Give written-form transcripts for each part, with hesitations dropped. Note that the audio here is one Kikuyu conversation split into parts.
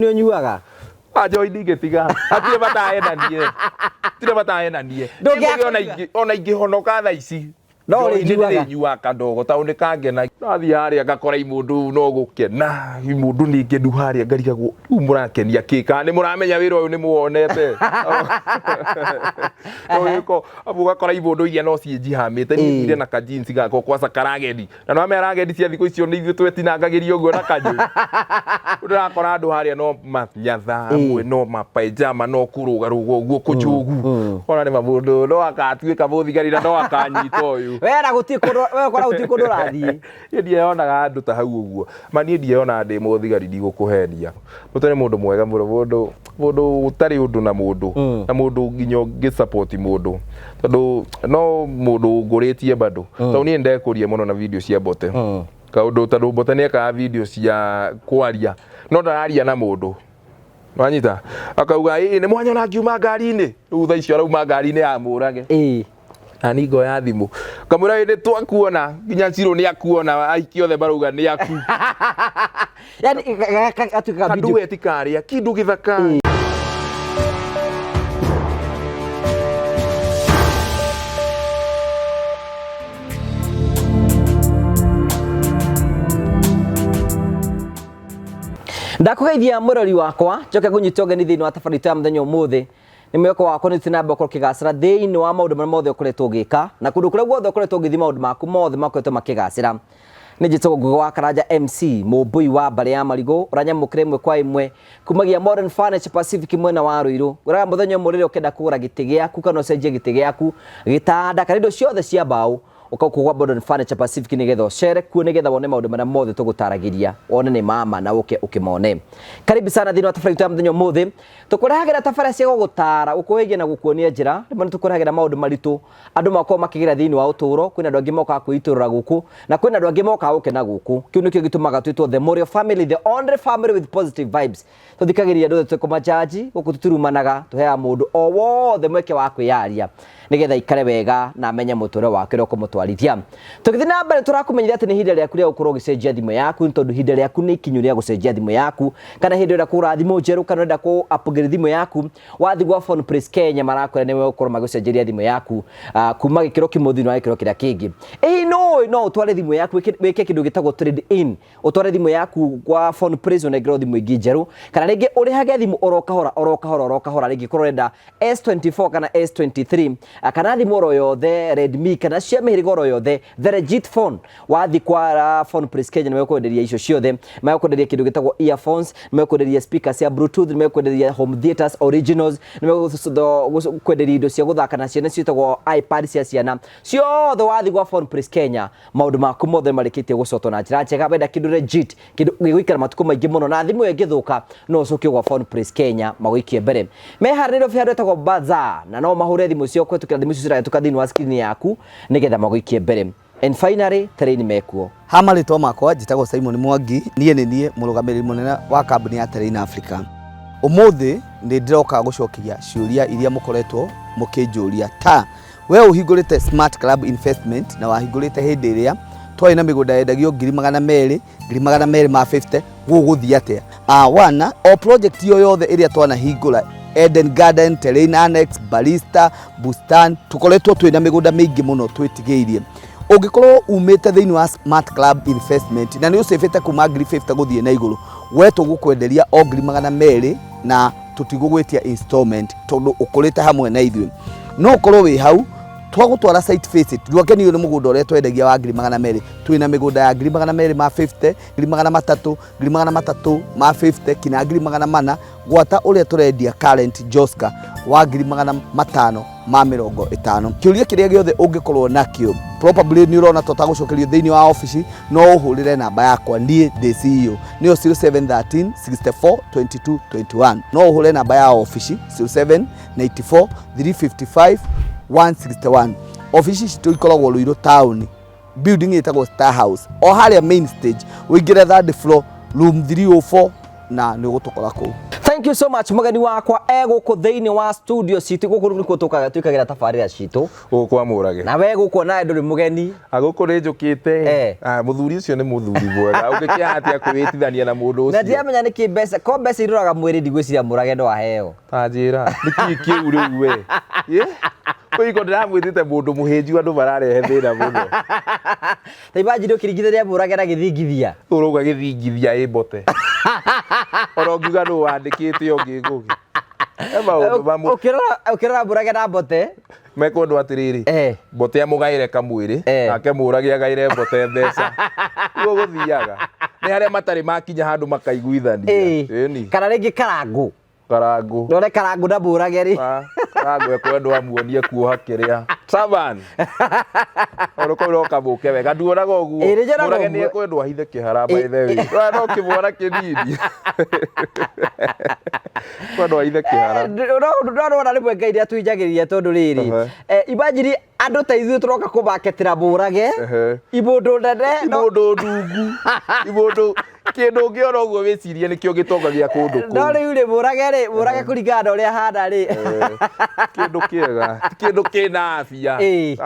Nĩ ũnyuaga? Njohi ndingĩtiga, hatirĩ bata endanie, hatirĩ bata endanie. Ndũngĩaga ona kũnyua. Ona ingĩhonoka thaa ici, No njohi nĩ ũrĩnyuaga. ndĩrĩnyuaga kadogo tondũ nĩ kangena. Nathiĩ harĩa ngakora imũndũ no gũkena, imũndũ nĩ ngenu harĩa, ngarigagwo rĩu mũrakenia kĩ, kana nĩ mũramenya wĩra ũyũ nĩ mũwonete. No wĩko abu ũgakora imũndũ iria no ciĩnjihamĩte. Niĩ thire na kajinsi gakwa kwaca karageni, na no amenya rageni cia thikũ icio nĩ ithuĩ twetinangagĩria ũguo na kanyũ. Ndĩrakora andũ harĩa no manyatha amwe, no mapaijama, no kũrũgarũga ũguo kũnjũgu, ona nĩ mamũndũ no akatuĩka mũthigari na no akanyita ũyũ. We na gũtirĩ kũndũ, we ũkora gũtirĩ kũndũ ũrathiĩ. Niĩ ndieyonaga andũ ta hau ũguo ma, niĩ ndieyonaga ndĩ mũthigari, ndigũkũhenia. Mũtwe nĩ mũndũ mwega mũno, mũndũ ũtarĩ ũndũ na mũndũ, na mũndũ nginya ũngĩ support mũndũ, tondũ no mũndũ ũngũrĩtie bado, tondũ niĩ ndekũria mũno na video cia Mbote, kaũndũ tondũ Mbote nĩ ekaga video cia kwaria no ndararia na mũndũ, wanyita akauga ĩ nĩ mwanyona ngiuma ngari-inĩ. Rĩu thaa icio arauma ngari-inĩ ya mũrage na ni ngoya thimũ kamwĩra ĩ nĩ twakuona, nginya Cirũ nĩ akuona, aiki othe marauga nĩ aku. Yani gatuĩka video. Kadueti karĩa kindu gĩthaka. Ndakũgeithia mũrori wakwa, njoke ngũnyite ũgeni thĩinĩ wa tabarĩra itũ ya mũthenya ũmũthĩ. Nĩ mwĩhoko wakwa nĩ ũthiĩ na mbere gũkorwo ũkĩgacĩra thĩinĩ wa maũndũ marĩa mothe ũkoretwo ũgĩka, na kũndũ kũrĩa guothe ũkoretwo ũgĩthiĩ maũndũ maku mothe makoretwo makĩgacĩra. Nĩ njĩtagwo Ngugi wa Karanja MC, mũmbũi wa mbarĩ ya marigũ, ũranyamũkĩra ĩmwe kwa ĩmwe kumagia Modern Furniture Pacific mwena wa Ruiru. Ngwĩraga mũthenya ũmwe rĩrĩa ũkenda kũgũra gĩtĩ gĩaku kana ũcenjie gĩtĩ gĩaku, gĩtanda kana indo ciothe cia mbaũ, ũka gwa Modern Furniture Pacific nĩgetha ũcere kuo, nĩgetha wone maũndũ marĩa mothe tũgũtaragĩria, wone nĩ mama na ũke ũkĩmone. Karibu sana thĩinĩ wa tabarĩra itũ ya mũthenya ũmũthĩ. Tũkũrehagĩra tabarĩra cia gũgũtara, gũkũhĩgia na gũkuonia njĩra. Rĩmwe nĩ tũkũrehagĩra maũndũ maritũ andũ makoragwo makĩgera thĩinĩ wa ũtũũro. Kwĩna andũ angĩ mokaga kwĩitũrũra gũkũ, na kwĩna andũ angĩ mokaga gũkena gũkũ. Kĩu nĩkĩo gĩtũmaga twĩtwo The Morio Family, the only family with positive vibes. Tũthikagĩrĩria andũ othe tũtekũmajaji. Gũkũ tũtirumanaga, tũheaga mũndũ o wothe mweke wa kwĩyaria nĩgetha aikare wega na amenye mũtũrĩre wake ũrĩa ũkũmũtwarithia. Tũgĩthiĩ na mbere, tũrakũmenyithia atĩ nĩ ihinda rĩaku rĩa gũkorwo ũgĩcenjia thimũ yaku, nĩ tondũ ihinda rĩaku nĩ ikinyu rĩa gũcenjia thimũ yaku, kana hĩndĩ ũrenda kũgũra thimũ njerũ kana ũrenda kũ upgrade thimũ yaku. Wathiĩ gwa Phone Place Kenya, marakwĩra nĩ megũkorwo magĩgũcenjeria thimũ yaku kuma gĩkĩro kĩmwe thĩinĩ wa gĩkĩro kĩrĩa kĩngĩ. Ĩĩ, no ũtware thimũ yaku wĩke kĩndũ gĩtagwo trade in, ũtware thimũ yaku gwa Phone Place ũnengerwo thimũ ĩngĩ njerũ, kana rĩngĩ ũrĩhage thimũ oro kahora oro kahora oro kahora. Rĩngĩ korwo ũrenda S24 kana S23 kana thimũ oro yothe Redmi kana cia mĩhĩrĩga oro yothe, the legit phone, wathiĩ kwa Phone Place Kenya nĩ megũkwenderia icio ciothe. Megũkwenderia kĩndũ gĩtagwo earphones, nĩ megũkwenderia speaker cia bluetooth, nĩ megũkwenderia home theaters originals, nĩ megũkwenderia indo cia gũthaka na ciana ciĩtagwo iPad cia ciana ciothe. Wathiĩ gwa Phone Place Kenya, maũndũ maku mothe marĩkĩtie gũcotwo na njĩra njega. Wenda kĩndũ legit, kĩndũ gĩgũikara matukũ maingĩ mũno, na thimũ ĩyo ĩngĩthũka no ũcokie gwa Phone Place Kenya magũikie mbere. Me harĩa Nairobi handũ hetagwo Bazaar, na no mahũre thimũ ciao kũhetũkĩra thimũ icio cirahĩtũka thĩinĩ wa screen yaku nĩgetha magũikie mbere. And finally, Terrain mekuo. Ha marĩtwa makwa njĩtagwo Simon Mwangi, niĩ nĩ niĩ mũrũgamĩrĩri mũnene wa kambuni ya Terrain Africa. Ũmũthĩ nĩ ndĩroka gũcokia ciũria iria mũkoretwo mũkĩnjũria, ta we ũhingũrĩte Smart Club Investment na wahingũrĩte hĩndĩ ĩrĩa twarĩ na mĩgũnda yendagio 200,000, 250,000, gũgũthiĩ atĩa? Wana o project yo yothe ĩrĩa twanahingũra, Eden Garden, Terrain Annex, Barista, Bustan, tũkoretwo twĩna mĩgũnda mĩingĩ mũno twĩtigĩirie. Ũngĩkorwo umĩte thĩinĩ wa Smart Club Investment na nĩ ũcĩbĩte kuma 50,000 gũthiĩ na igũrũ, we tũgũkwenderia o 200,000 na tũtigũgwĩtia installment tondũ ũkũrĩte hamwe na ithuĩ. No ũkorwo wĩ hau twagũtwara site visit, ndwakenio nĩ mũgũnda ũrĩa twendagia wa 200,000. Twĩna mĩgũnda ya 250,000, 300,000, 350,000 kinya 400,000, gwata ũrĩa tũrendia current Joska wa 550,000. Kĩũria kĩrĩa gĩothe ũngĩkorwo nakĩo, probably nĩ ũrona tũtagũcokerio thĩinĩ wa obici, no ũhũrĩre namba yakwa, niĩ ndĩ CEO, nĩyo 0713 64 22 21. No ũhũre namba ya obici 0794 355 161. Obici citũ ikoragwo Ruiru town, building ĩtagwo Star House, o harĩa main stage, ũingĩre third floor, room 304, na nĩ ũgũtũkora kũu. Thank you so much mũgeni wakwa e gũkũ thĩinĩ wa studio citũ. Gũkũ nĩkuo tũkaga twĩkagĩra tabarĩra citũ. Gũkũ kwa Mũrage. Na we gũkũ nawe ndũrĩ mũgeni. Gũkũ nĩ njũkĩte. Eh. Ah, mũthuri ũcio nĩ mũthuri mwega. Ũngĩkĩaha atĩa kwĩĩtithania na mũndũ Na ũcio? ndiramenya nĩkĩ mbeca ko mbeca iroraga mwĩrĩ, ndigwĩciria Mũrage no aheo. Ta njĩra nĩkĩ kĩu rĩu we? Ĩ? Kũiko ndĩramwĩtĩte mũndũ mũhĩnju, andũ mararehe thĩna mũno. Ta imagine ũkĩringithania Mũrage na gĩthingithia. Ũrauga gĩthingithia ĩ mbote ona ũngiuga nũ wandĩkĩte ũngĩ Ngũgĩ, he maũndũ mamwe. Ũkĩrora Mũrage na mbote. Mekwendwo atĩrĩrĩ, mbote amũgaĩre kamwĩrĩ, nake Mũrage agaĩre mbote mbeca. Ũguo gũthiaga nĩ harĩa matarĩ makinya handũ makaiguithania. Ĩni. Kana rĩngĩ Karangũ. Karangũ. Ndore Karangũ na Mũrage rĩ. Ah, Karangũ ekwendwo amuonie kuoha kĩrĩa Saban ona kau no kamũke wega, nduonaga ũguo? Ĩ, nĩ nyonaga Mũrage ũguo. nĩ ekwendwo ahithe kĩhara, by the way. Ũrona no kĩmwana kĩnini kwendwo ahithe kĩhara. No nona rĩmwe Ngai nĩ atwinjagĩrĩria tondũ rĩrĩ, imagine andũ ta ithuĩ tũroka kũmaketĩra Mũrage, imũndũ nene Imũndũ ndungu, imũndũ kĩndũ ũngĩona ũguo wĩcirie nĩkĩo gĩtonga gĩa kũndũ No kũu. rĩu rĩ, Mũrage rĩ, Mũrage kũringana na ũrĩa ahana rĩ, Kĩndũ kĩega ti kĩndũ kĩna afia.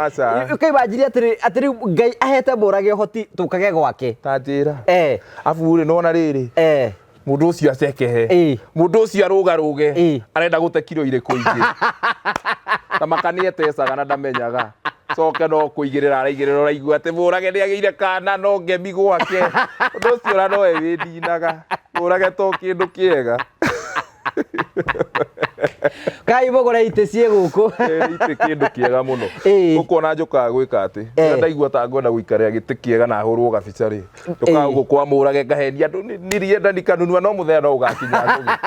Aca. Ũkaimagine atĩ rĩu Ngai ahete Mũrage ũhoti tũkage gwake. Ta njĩra. Abu rĩ, nona rĩrĩ, mũndũ ũcio acekehe, mũndũ ũcio arũgarũge, arenda gũte kiro irĩkũ ingĩ, na maka nĩ etecaga na ndamenyaga coke no kũigĩrĩra araigĩrĩra, ũraigua atĩ Mũrage nĩ agĩire kana no ngemi gwake. Ũndũ ũcio ona nowe wĩninaga. Mũrage to kĩndũ kĩega. Kai mũgũre itĩ ciĩ gũkũ. Ĩ, itĩ kĩndũ kĩega mũno. Ũkuona njũkaga gwĩka atĩ rĩrĩa ndaigua ta ngwenda gũikarĩra gĩtĩ kĩega na hũrwo gabica rĩ, njũkaga gũkũ kwa Mũrage ngahenia andũ nirienda nikanunua, no mũthenya no ũgakinya Ngũgĩ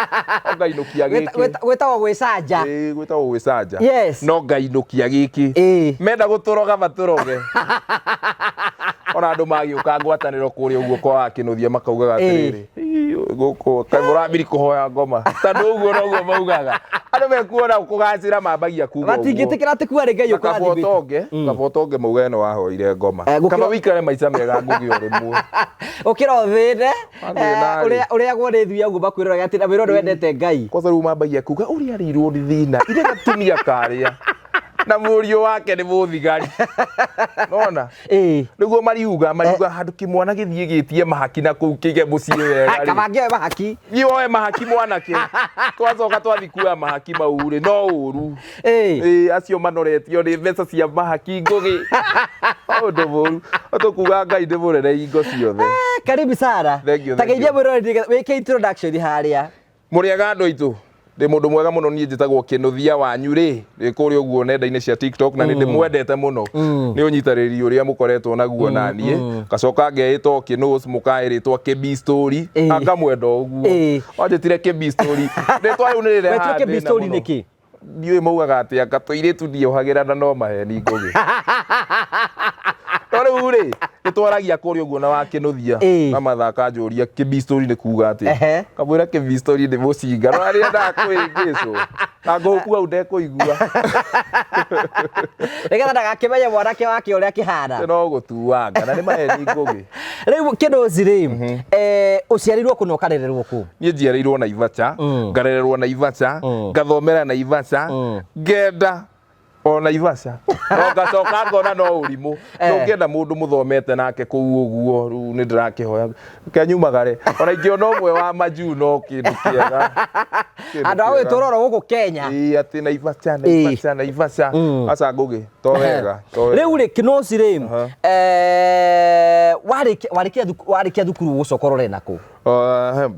no ngainũkia gĩkĩ. Gwĩtagwo gwĩcanja. Ĩ, gwĩtagwo gwĩcanja. No ngainũkia gĩkĩ. Menda gũtũroga matũroge. Ona andũ magĩũka ngwatanĩro kũrĩa ũguo kwa wakĩnũthia makaugaga atĩrĩrĩ, "Ii, gũkũ kaĩ mũrambiri kũhoya ngoma," tondũ ũguo noguo maugaga. Andũ mekuona kũgacĩra mambagia kuga ũguo. Matingĩtĩkĩra atĩ kuga nĩ Ngai Kaba ũkũrathimĩte. ũtonge, kaba ũtonge mauge nĩ wahoire ngoma. Kaba wĩikare maica mega Ngũgĩ o rĩmwe. Ũkĩra ũthĩne. Wathĩna rĩ. Ũrĩagwo nĩ thuya ũguo makwĩroraga atĩ na wĩra ũrĩa wendete Ngai. Kwanza rĩu mambagia kuga ũrĩa arĩirwo nĩ thĩna ithe gatumia karĩa na mũriũ wake nĩ mũthigari nona. Nĩguo mariuga handũ kĩmwana gĩthiĩ gĩtie mahaki na kũu kĩige mũciĩ wega rĩ. Kaba ngĩoe mahaki. Thiĩ woe mahaki mwanake, twacoka twathiĩ kuoya mahaki mau rĩ, no ũru. Ĩ, acio manoretio nĩ mbeca cia mahaki Ngũgĩ, ũndũ mũru tũkuga Ngai nĩ mũnene hingo ciothe. Karibu sana. Thank you, Ta thank geithia you. mwĩroreri wĩke introduction harĩa. Mũrĩega andũ aitũ, ndĩ mũndũ mwega mũno. Niĩ njĩtagwo Kĩnũthia wanyu rĩ, ndĩ kũrĩa ũguo nenda-inĩ cia TikTok na nĩ ndĩmwendete mũno nĩ ũnyitanĩri ũrĩa mũkoretwo naguo na niĩ. Ngacoka ngeĩtwo Kĩnũs, mũkaĩrĩtwo Kĩbi Story, na ngamwenda ũguo. Wanjĩtire Kĩbi Story, rĩtwa rĩu nĩ rĩrehaga Wetire Kĩbi thĩna Story mũno. nĩkĩ? Ndiũĩ maugaga atĩ anga tũirĩtu ndiohagĩra na no maheni Ngũgĩ. No rĩu rĩ, nĩ twaragia kũrĩa ũguo na wakĩnũthia na mathaka anjũria Kĩbi Story nĩ kuga atĩa. Kamwĩra Kĩbi Story nĩ mũcinga, no arĩa endaga kũhĩngĩcwo na ngũkua hau ndekũigua. Nĩgetha ndagakĩmenye mwanake wake ũrĩa akĩhana. No gũtuanga na nĩ maheni Ngũgĩ. Rĩu Kĩnũzi rĩ, ũciarirwo kũ na ũkarererwo kũ? Niĩ njiarĩirwo Naivacha, ngarererwo Naivacha, ngathomera Naivacha, ngenda o Naivasha, no ngacoka ngona no ũrimũ. Ndũngĩenda mũndũ mũthomete nake kũu ũguo. Rĩu nĩ ndĩrakĩhoya kenyumagare ona ingĩona ũmwe wa majuu no kĩndũ kĩega. Kĩndũ Andũ a kĩega. gũgĩtũra oro gũkũ Kenya. Ĩĩ, atĩ Naivacha, Naivacha, Naivacha, aca Ngũgĩ, to wega, to wega. Rĩu rĩ, Kĩnũci rĩ, warĩkia thukuru gũcoka ũrore nakũ?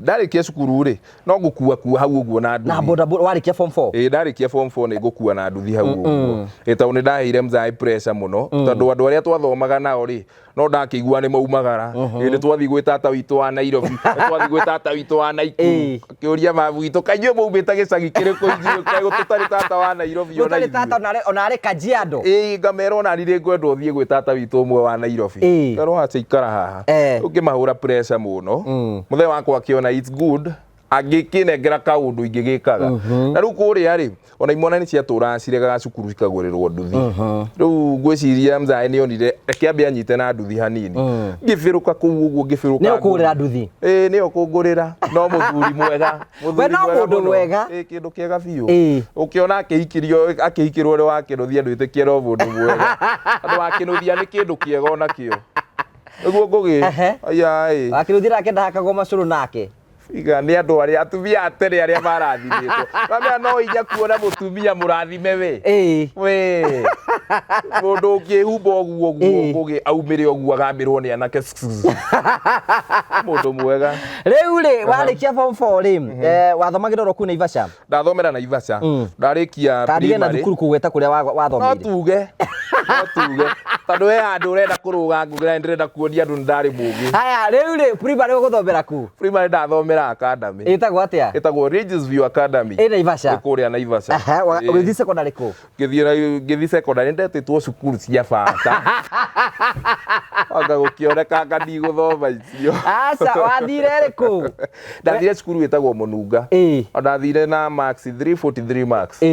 Ndarĩkia cukuru rĩ, no ngũkua kua hau ũguo na Na nduthi. boda boda warĩkia form 4? Ĩĩ, ndarĩkia form 4 nĩ ngũkua na nduthi hau ũguo. Ĩ, tondũ nĩ ndaheire mzae pressure mũno, tondũ andũ arĩa twathomaga nao rĩ, no ndakĩigua nĩ maumagara. Ĩ, nĩ twathiĩ gwĩ tata witũ wa Nairobi, nĩ twathiĩ gwĩ tata witũ wa Naikuru. Akĩũria mabu witũ, kaĩ inyuĩ maumĩte gĩcagi kĩrĩkũ inyuĩ, kaĩ tũtarĩ tata wa Nairobi ona Gũtarĩ tata ithuĩ? ona arĩ Kajiado. Ĩĩ, ngamera ona niĩ nĩngwenda ũthiĩ gwĩ tata witũ ũmwe wa Nairobi. Ngerwo acha ikara haha. Ũngĩmahũra pressure mũno, mũthee wakwa akĩona it's good. Angĩkĩnengera kaũndũ ingĩgĩkaga. Na rĩu kũrĩa rĩ, ona imwana nĩ ciatũraga ciregaga cukuru cikagũrĩrwo nduthi. Rĩu ngwĩciria mzae nĩ onire reke ambe anyite na nduthi hanini. Ngĩbĩrũka kũu ũguo, ngĩbĩrũka. Nĩyo kũgũrĩra nduthi? Ĩĩ, nĩyo kũngũrĩra. No mũthuri mwega. We no mwega mũndũ mũno. Mwega. Ĩĩ, kĩndũ kĩega biũ. Ĩĩ. Ũkĩona akĩhikĩrio, akĩhikĩrwo ũrĩ wa kĩnũthia, ndwĩtĩkie no mũndũ mwega, tondũ wa kĩnũthia nĩ kĩndũ kĩega onakĩo nĩguo ngũgĩ. Aya ĩ. Wakĩrũthira nake ndahakagwo macũrũ nake. Iga nĩ andũ arĩa atumia a tene arĩa marathimĩtwo. Mamenya no inya kuona mũtumia mũrathime we. We. Mũndũ ũngĩhumba ũguo ũguo ngũgĩ aumĩre ũguo agambĩrwo nĩ anake. Mũndũ mwega. Rĩu rĩ, warĩkia form 4 rĩ, wathomagĩra oro kũu Naivasha? Ndathomera Naivasha. Ndarĩkia Kandige na primary. thukuru kũgweta kũrĩa No wathomeire. tuge. No tuge. Tondũ we handũ ũrenda kũrũga ngũgĩ na ndĩrenda kuonia andũ nĩ ndarĩ mũgĩ. Haya, rĩu rĩ, primary ũgũthomera kũ? Primary ndathomera academy. Ĩtagwo atĩa? Ĩtagwo Ridges View Academy. Ĩ Naivasha? Ĩ kũrĩa Naivasha. Aha, Ĩ. ũgĩthiĩ secondary kũ? Ngĩthiĩ ngĩthiĩ secondary ndetĩtwo cukuru cia bata, anga gũkĩoneka ndigũthoma icio. Aca, wathire rĩkũ? Ndathire cukuru ĩtagwo Mũnunga. O ndathire na marks 343 marks.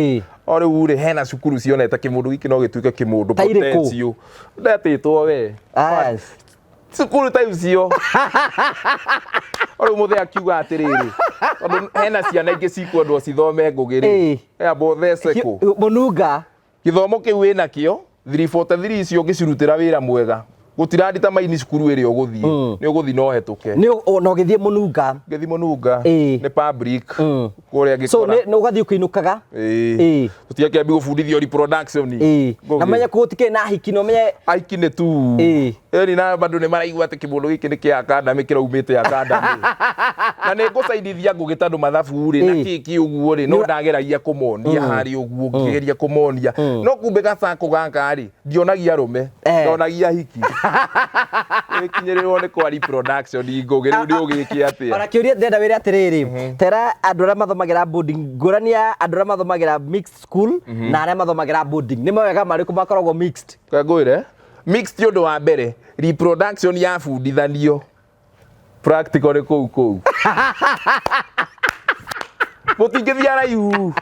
O rĩu rĩ, hena cukuru cionete kĩmũndũ gĩkĩ no gĩtuĩke kĩmũndũ. Ta irĩkũ? Potential ndetĩtwo we cukuru ta icio. O rĩu mũthee akiuga atĩrĩrĩ, tondũ hena ciana ingĩ cikwendwo cithome ngũgĩ rĩ, amba ũthece kũ? Mũnunga. Gĩthomo kĩu wĩnakĩo 343 icio ũngĩcirutĩra wĩra mwega, gũtirandita maini cukuru ĩrĩa ũgũthiĩ, nĩ ũgũthiĩ na ũhetũke. Nĩ na ũgĩthiĩ Mũnunga. Ngĩthiĩ Mũnunga. Nĩ public kũrĩa. So ngĩkora nĩ ũgathiĩ ũkĩinũkaga? Ĩĩ. Tũtiakĩambi gũbundithio reproduction. Na Ngũgĩ. menye kũu gũtikĩrĩ na hiki na ũmenye. Aiki nĩ tu. Ĩni na bado nĩ maraigua atĩ kĩmũndũ gĩkĩ nĩ kĩa academy, kĩraumĩte academy, na nĩ ngũcainithia ngũgĩ tondũ mathabu rĩ na kĩ kĩ ũguo rĩ, no ndageragia kũmonia harĩ ũguo, ngĩgeria kũmonia, no kumbe gacako gaka rĩ, ndionagia arũme, ndonagia hiki ĩkinyĩrĩrwo nĩ kwa reproduction. Ngũgĩ, rĩu nĩ ũgĩke atĩa? Ona kĩũria ndĩrenda wĩre atĩrĩrĩ, tera andũ arĩa mathomagĩra boarding, ngũrani ya andũ arĩa mathomagĩra mixed school na arĩa mathomagĩra boarding, nĩ mawega marĩkũ makoragwo mixed? Ngwĩre mixed, ũndũ wa mbere, reproduction yabundithanio, practical nĩ kũu kũu, mũtingĩthiĩ araihu.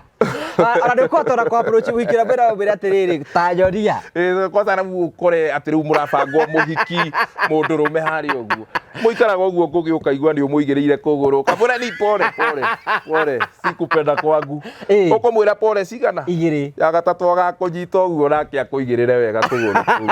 Ona nĩ ũkũhota ona kũ approach ũhikĩra mwĩra, ũmwĩre atĩrĩrĩ, ta nyonia. Ĩ, kwanza rĩu ũkore atĩ rĩu mũrabangwo mũhiki mũndũrũme harĩa ũguo mũikaraga ũguo, ngũgĩ ũkaigua nĩ ũmũigĩrĩire kũgũrũ, ũkamwĩra ni pole pole pole, sikupenda kwangu. Ũkũmwĩra pole cigana? Igĩrĩ. Ya gatatũ agakũnyita ũguo nake akũigĩrĩre wega kũgũrũ kũu,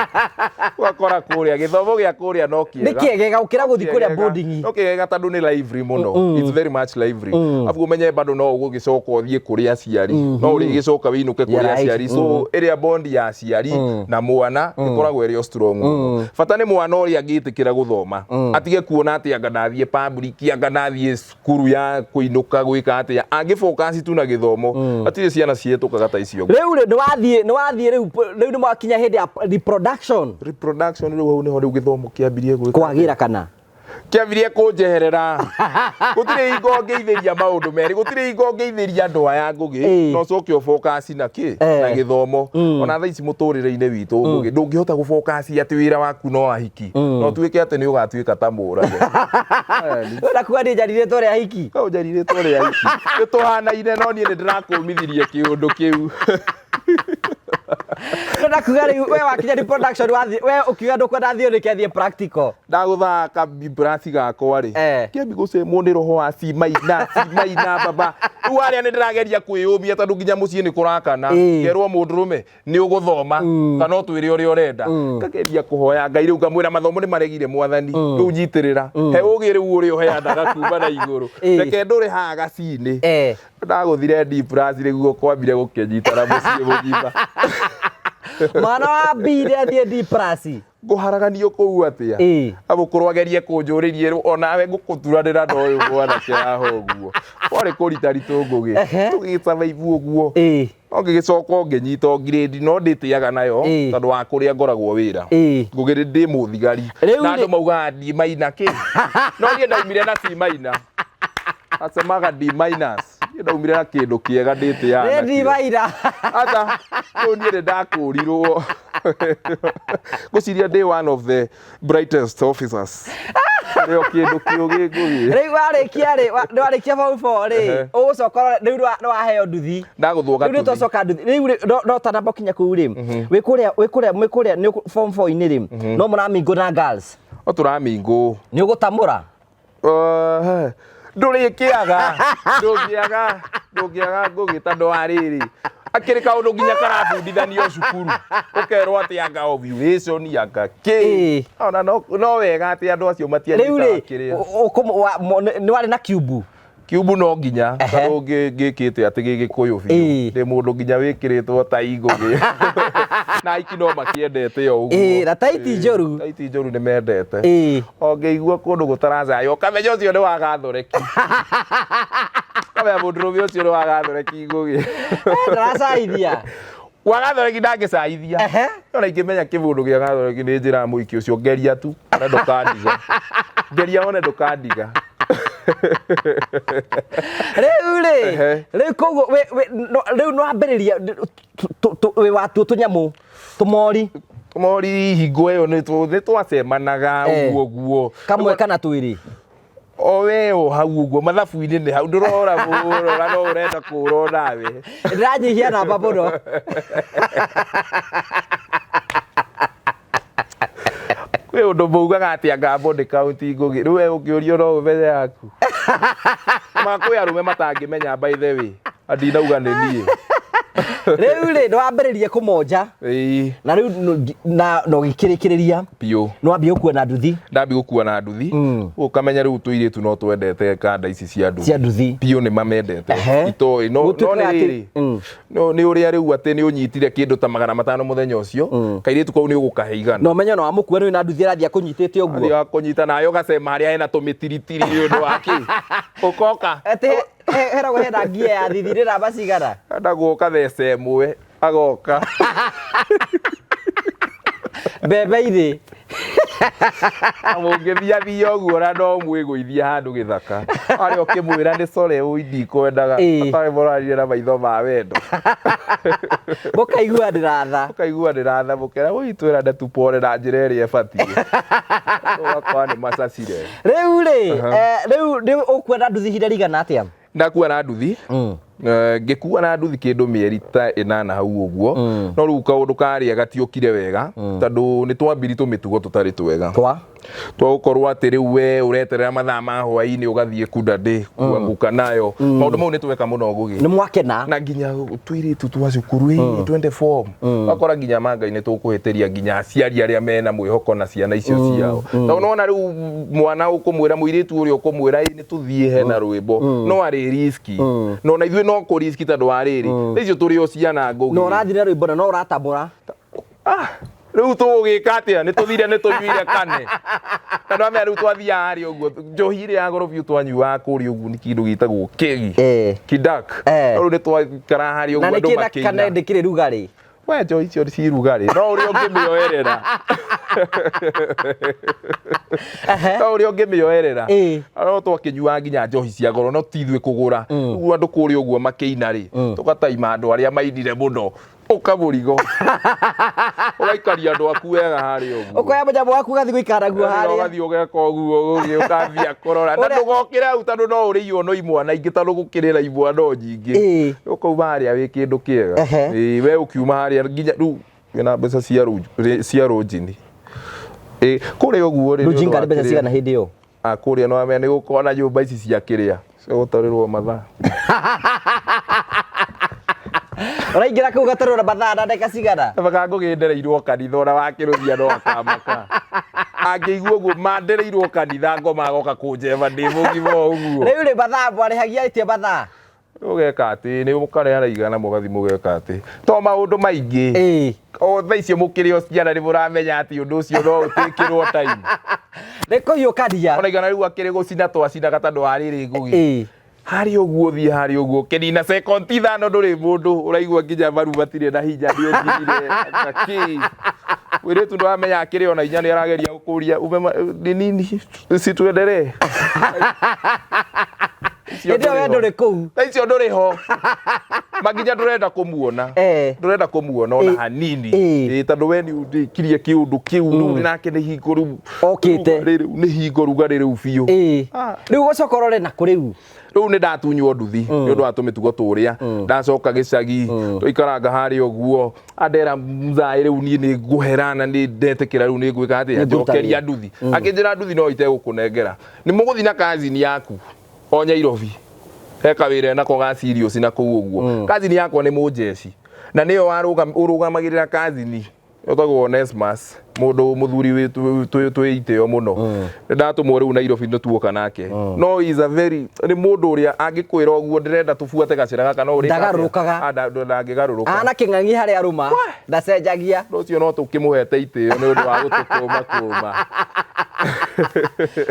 ũgakora kũrĩa gĩthomo gĩa kũrĩa no kĩega. Nĩ kĩegega gũkĩra gũthiĩ kũrĩa boarding. No kĩega tondũ nĩ lively mũno, it's very much lively. Afu ũmenye bado no ũgũgĩcoka ũthiĩ kũrĩ aciari, no ũrĩgĩcoka wĩinũke kũrĩ aciari, so ĩrĩa bond ya aciari na mwana ĩkoragwo ĩrĩ o strong mũno. Bata nĩ mwana ũrĩa angĩtĩkĩra gũthoma, atige kuona atĩ anga ndathiĩ public, anga ndathiĩ cukuru ya kũinũka gwĩka atĩa, angĩ focus tu na gĩthomo, hatirĩ ciana cihetũkaga ta icio. Rĩu rĩ, nĩ wathiĩ rĩu nĩ mwakinya hĩndĩ ya reproduction. Reproduction, rĩu hau nĩho rĩu gĩthomo kĩambirie gwĩka. Kwagĩra kana? Kĩambirie kũnjeherera. Gũtirĩ hingo ngĩithĩria maũndũ merĩ, gũtirĩ hingo ngĩithĩria andũ aya ngũgĩ na ũcoke ũfocus na kĩ? Na gĩthomo. Ona thaa ici mũtũrĩre-inĩ witũ, ngũgĩ, ndũngĩhota gũfocus atĩ wĩra waku no ahiki, no tuĩke atĩ nĩ ũgatuĩka ta mũrage. Wenda kuga nĩ njarirĩtwo rĩa hiki? Kau njarirĩtwo rĩa hiki, nĩ tũhanaine, no niĩ nĩ ndĩrakũmithirie kĩũndũ kĩu. Ndĩrenda kuga rĩu we wakinya reproduction, wathiĩ we ũkiuga ndũkwenda thiĩ nĩkĩ athiĩ practical. Ndagũthaka brasi gakwa rĩ, kĩambi gũcemwo nĩ roho wa cimaina cimaina baba. Rĩu harĩa nĩ ndĩrageria kwĩyũmia tondũ nginya mũciĩ nĩ kũrakana. Ngerwo mũndũrũme nĩ ũgũthoma kana ũtwĩre ũrĩa ũrenda. Ngageria kũhoya Ngai rĩu, ngamwĩra mathomo nĩ maregire, mwathani rĩu nyitĩrĩra, he ũgĩ rĩu ũrĩa ũheanaga kuma na igũrũ. Reke ndũrĩ haha gaci-inĩ. Ndagũthire D plus, rĩguo kwambire gũkĩnyitana mũciĩ mũgima. Mwana wa B nĩ athiĩ D plus. Ngũharaganio kũu atĩa? Agũkorwo agerie kũnjũrĩrie rĩu onawe ngũkũturanĩra na ũyũ mwanake haha ũguo kwarĩ kũritaritũ ngũgĩ. Tũgĩsurvive ũguo. No ngĩgĩcoka o ngĩnyita o grade, no ndĩtĩaga nayo tondũ wa kũrĩa ngoragwo wĩra. Ngũgĩ, ndĩ mũthigari Rĩu na andũ maugaga D minus kĩ, no niĩ ndaumire na C minus, acemaga D minus, niĩ ndaumire na kĩndũ kĩega ndĩtĩaga Nĩ D nakĩo. Minus. Ata rĩu niĩ nĩ ndakũrirwo, ngwĩciria ndĩ one of the brightest officers. Kĩrĩ o kĩndũ kĩũgĩ ngũgĩ. Rĩu warĩkia rĩ, nĩ warĩkia form 4 rĩ, ũgũcoka ũrore, rĩu nĩ waheo nduthi. Ndagũthwo Rĩu nĩ gatuthi. twacoka nduthi. Rĩu rĩ, no tanamba ũkinya kũu rĩ, wĩ kũrĩa mwĩ kũrĩa nĩ form 4-inĩ rĩ, no mũramingũ na girls. No tũramingũ. Nĩ ũgũtamũra. Ndũrĩkĩaga, ndũngĩaga ngũgĩ tondũ wa rĩrĩ, akĩrĩ kaũndũ nginya karabundithanio cukuru, ũkerwo atĩ anga ovulation, anga kĩ. Ona no wega atĩ andũ acio Rĩu matianyitaga rĩ, kĩrĩa. Nĩ warĩ na cube. Kiumbu no nginya tondũ ngĩkĩte atĩ gĩgĩkũyũ biũ. Ndĩ mũndũ nginya wĩkĩrĩtwo tai ngũgĩ na aiki no makĩendete o ũguo. Ĩĩ, na tai ti njũru. Tai ti njũru nĩ mendete. O ngĩigua kũndũ gũtaracaya ũkamenya ũcio nĩ wa gathoreki, ũkamenya mũndũrũme ũcio nĩ wa gathoreki ngũgĩ. Ndaracaithia. Wa gathoreki ndangĩcaithia. Ona ingĩmenya kĩmũndũ gĩa gathoreki nĩ njĩra mũiki ũcio, ngeria tu one ndũkandiga, ngeria one ndũkandiga. Rĩu rĩ, rĩu koguo rĩu nĩwambĩrĩria wĩ watuo tũnyamũ tũmori. Mori hingo ĩyo nĩ twacemanaga ũguo ũguo. Kamwe kana twĩrĩ? O we o hau ũguo mathabu-inĩ nĩ hau ndũrora mũno na no ũrenda kũũra nawe. Ndĩranyihia namba mũno. Kwĩ ũndũ maugaga atĩ anga body count ngũgĩ, rĩu we ũngĩũrio no ũmenye yaku? Ma kwĩ arũme matangĩmenya, by the way, andinauga nĩ niĩ. Rĩu rĩ, nĩwambĩrĩria kũmonja. Ĩĩ. Na rĩu na ũgĩkĩrĩkĩrĩria. Biũ. Nĩwambia gũkua na nduthi. Ndambia gũkua na nduthi. Ũkamenya rĩu tũirĩtu no twendete kanda ici cia nduthi. Cia nduthi. Biũ nĩ mamendete. Itoĩ no Gũtuĩkaga nĩ atĩ- rĩrĩ, no nĩ ũrĩa rĩu atĩ nĩ ũnyitire kĩndũ ta 500 mũthenya ũcio, kairĩtu kau nĩ ũgũkahe igana. Na ũmenye ona wamũkua nĩ na nduthi ĩrathiĩ akũnyitĩte ũguo. Athiĩ akũnyita nawe ũgacema harĩa hena tũmĩtiritiri nĩ ũndũ wa kĩ ũkoka. Atĩ heragwo hena ngia ya thithi nĩ namba cigana? Endagwo ũkathece ĩmwe agoka. Mbembe irĩ. Mũngĩthiathia ũguo na no mwĩgũithia handũ gĩthaka harĩa ũkĩmwĩra nĩ core ũi ndikwendaga. Atarĩ mũrarire na maitho ma wendo. Mũkaiguanĩra tha. Mũkaiguanĩra tha, mũkera ũi twĩrane tupore na njĩra ĩrĩa ĩbatiĩ, ũgakora nĩ macacire. Rĩu rĩ, rĩu nĩ ũkuona nduthi ihinda rĩigana atĩa? Ndakua na nduthi. Ngĩkua na nduthi kĩndũ mĩeri ta 8 hau ũguo. No rĩu kaũndũ karĩa gatiokire wega tondũ nĩ twambiri tũmĩtugo tũtarĩ twega. Twa? Twa gũkorwo atĩ rĩu we ũreterera mathaa ma hwaĩ-inĩ ũgathiĩ kundandĩ kuanguka nayo. Maũndũ mau nĩ tweka mũno ngũgĩ. Nĩ mwakena. Na nginya tũirĩtu twa cukuru ĩ twende form. Ũgakora nginya mangai nĩ tũkũhĩtĩria nginya aciari arĩa mena mwĩhoko na ciana icio ciao. Tondũ nĩwona rĩu mwana ũkũmwĩra, mũirĩtu ũrĩa ũkũmwĩra ĩ nĩ tũthiĩ hena rwĩmbo, no arĩ riski. No na ithuĩ no kũ riski tondũ wa rĩrĩ, thaa icio tũrĩ o ciana ngũgĩ. Na ũrathiĩ na rwĩmbo na no ũratambũra. Rĩu tũgũgĩka atĩa? Nĩ tũthire, nĩ tũnyuire kane. Na ndwamenya rĩu twathiaga harĩa ũguo, njohi ĩrĩa ya goro biũ twanyuaga kũrĩa ũguo nĩ kĩndũ gĩtagwo kegi. Kidak. No rĩu nĩ twaikara harĩa Na ũguo nĩ andũ kĩ na makĩina. kana ndĩkĩrĩ rugarĩ? We njohi icio ci rugarĩ. No ũrĩa ũngĩmĩoerera. No ũrĩa ũngĩmĩoerera. No twakĩnyuaga nginya njohi cia goro, no ti ithuĩ kũgũra. Rĩu andũ kũrĩa ũguo makĩina rĩ, tũgataima andũ arĩa mainire mũno. Ũka mũrigo. Ũgaikaria andũ aku wega harĩa ũguo. Ũkoya mũnyamũ waku ũgathiĩ gũikara naguo harĩa. Ũgathiĩ ũgeka ũguo ũgĩ ũkambia kũrora. Na ndũgokĩre hau tondũ no ũrĩiywo no imwana ingĩ tondũ gũkĩrĩ na imwana nyingĩ. Ũkauma harĩa wĩ kĩndũ kĩega. We ũkiuma harĩa nginya rĩu wĩna mbeca cia rũnjini. Kũrĩa ũguo rĩ, nĩ ũndũ Rũnjinga wa nĩ mbeca kĩrĩa. cigana hĩndĩ ĩyo? Kũrĩa no wamenya nĩ gũkorwo na nyũmba ici cia kĩrĩa cia gũtarĩrwo mathaa. Ũraingĩra kũu ũgatarwo na mathaa na ndagĩka cigana? Baka ngũgĩndereirwo kanitha ona wakĩrũthia no akamaka. Angĩigua ũguo mandereirwo kanitha ngoma agoka kũnjeba ndĩ mũgima o ũguo. Rĩu rĩ, mathaa mwarĩhagia atĩa mathaa? Ũgeka atĩ nĩ mũkareana igana mũgathiĩ mũgeka atĩ to maũndũ maingĩ. O thaa icio mũkĩrĩ o ciana nĩ mũramenya atĩ ũndũ ũcio no ũtĩkĩrwo time. Nĩ kũhiũkania. Ona igana rĩu akĩrĩ gũcina twacinaga tondũ wa rĩrĩ ngũgĩ. Harĩa ũguo ũthiĩ harĩa ũguo ũkĩnina sekondi 5 ndũrĩ mũndũ ũraigua nginya maru matirĩ na hinya nĩ ũthirire kĩ. Mũirĩtu ndwamenya akĩrĩ ona hinya nĩ arageria gũkũria ume nĩ nini si tuendelee. Hĩndĩ ĩyo we ndũrĩ kũu. Thaa icio ndũrĩ ho. Makinya ndũrenda kũmuona. Ndũrenda kũmuona ona hanini. Ĩ, tondũ we nĩ ũndĩkirie kĩũndũ kĩu rĩu nake nĩ hingo rĩu. Okĩte. Rĩu nĩ hingo rugarĩ rĩu biũ. Rĩu ũcoka ũrore nakũ rĩu? Rĩu nĩ ndatunywo nduthi nĩ ũndũ wa tũmĩtugo tũrĩa, ndacoka gĩcagi tũikaranga harĩa ũguo, andera mzaĩ rĩu niĩ nĩ ngũhera na nĩ ndetĩkĩra rĩu nĩ ngwĩka atĩa, Nĩ ngũruta njokeria wĩra. Nduthi. Akĩnjĩra nduthi no itegũkũnengera, nĩ mũgũthiĩ na kazini yaku o Nyairobi, he kawĩra enako ga serious na kũu ũguo. Kazini yakwa nĩ mũnjeci na nĩyo ũrũgamagĩrĩra kazini ũtagwo Onesmus, mũndũ mũthuri twĩ itĩo mũno. Nĩ ndatũmwo rĩu Nairobi nĩ tuoka nake, no is a very, nĩ mũndũ ũrĩa angĩkwĩra ũguo ndĩrenda tũbuate gacĩra gaka no ũrĩka atĩa? Ndagarũrũkaga. Ah, ndangĩgarũrũka. Ahana kĩng'ang'i harĩa arũma, ndacenjagia. Ũndũ ũcio no tũkĩmũhete itĩo nĩ ũndũ wa gũtũkũma kũma.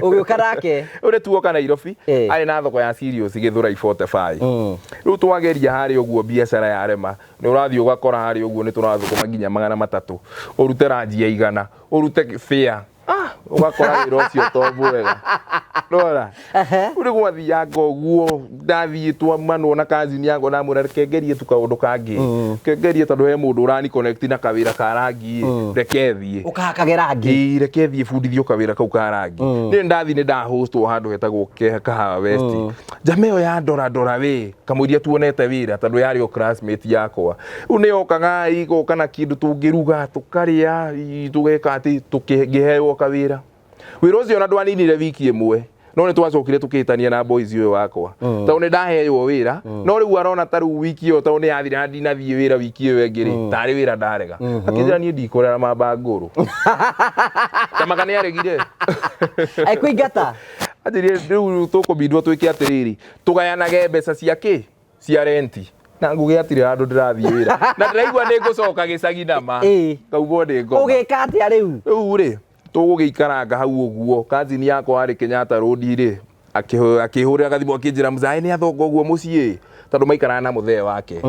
Ũgĩũka nake. Rĩu nĩ tuoka Nairobi. Arĩ na thoko ya cereals Gĩthũrai 45. Rĩu twageria harĩa ũguo biacara yarema, nĩ ũrathiĩ ũgakora harĩa ũguo nĩ tũrathũkũma nginya 300, ũrute ranji ya 100, ũrute fare, ũgakora wĩra ũcio to mwega. Ndora rĩu nĩ gwathianga ũguo, ndathiĩ twamanwo na kazini yakwa, ndamwĩra reke ngerie tu kaũndũ kangĩ, reke ngerie tondũ he mũndũ ũrani connect na kawĩra ka rangi, reke thiĩ. Ũkahakage rangi. Ĩĩ, reke thiĩ bundithio kawĩra kau ka rangi. Niĩ ndathiĩ nĩ ndahostwo handũ hetagwo Kahawa West. Njama ĩyo ya ndora ndora we kamũiria tuonete wĩra, tondũ yarĩ o classmate yakwa. Rĩu nĩ yokaga igoka na kĩndũ tũngĩruga tũkarĩa, tũgeka atĩ tũkĩheo kawĩra. Wĩra ũcio ona ndwaninire wiki ĩmwe, no nĩ twacokire tũkĩhĩtania na boys ũyũ wakwa, tondũ nĩ ndaheywo wĩra, no rĩu arona ta rĩu wiki ĩyo tondũ nĩ yathira na ndinathiĩ wĩra wiki ĩyo ĩngĩ rĩ, tarĩ wĩra ndarega. Akĩnjĩra niĩ ndikũrera mamba ngũrũ tamaka nĩ aregire. Aikũingata. Anjĩrire rĩu tũkũbindwo twĩke atĩrĩrĩ, tũgayanage mbeca cia kĩ, cia renti, na nguge atirĩ handũ ndĩrathiĩ wĩra na ndĩraigua nĩ ngũcoka gĩcagi nama. Ngaumwo nĩ ngoma. Ũgĩka atĩa rĩu? Rĩu rĩ tũgũgĩikaranga hau ũguo, kazini yakwa arĩ Kenyatta Road rĩ, akĩhũrĩra gathimũ akĩnjĩra mzae nĩ athonga ũguo mũciĩ, tondũ maikaraga na mũthee wake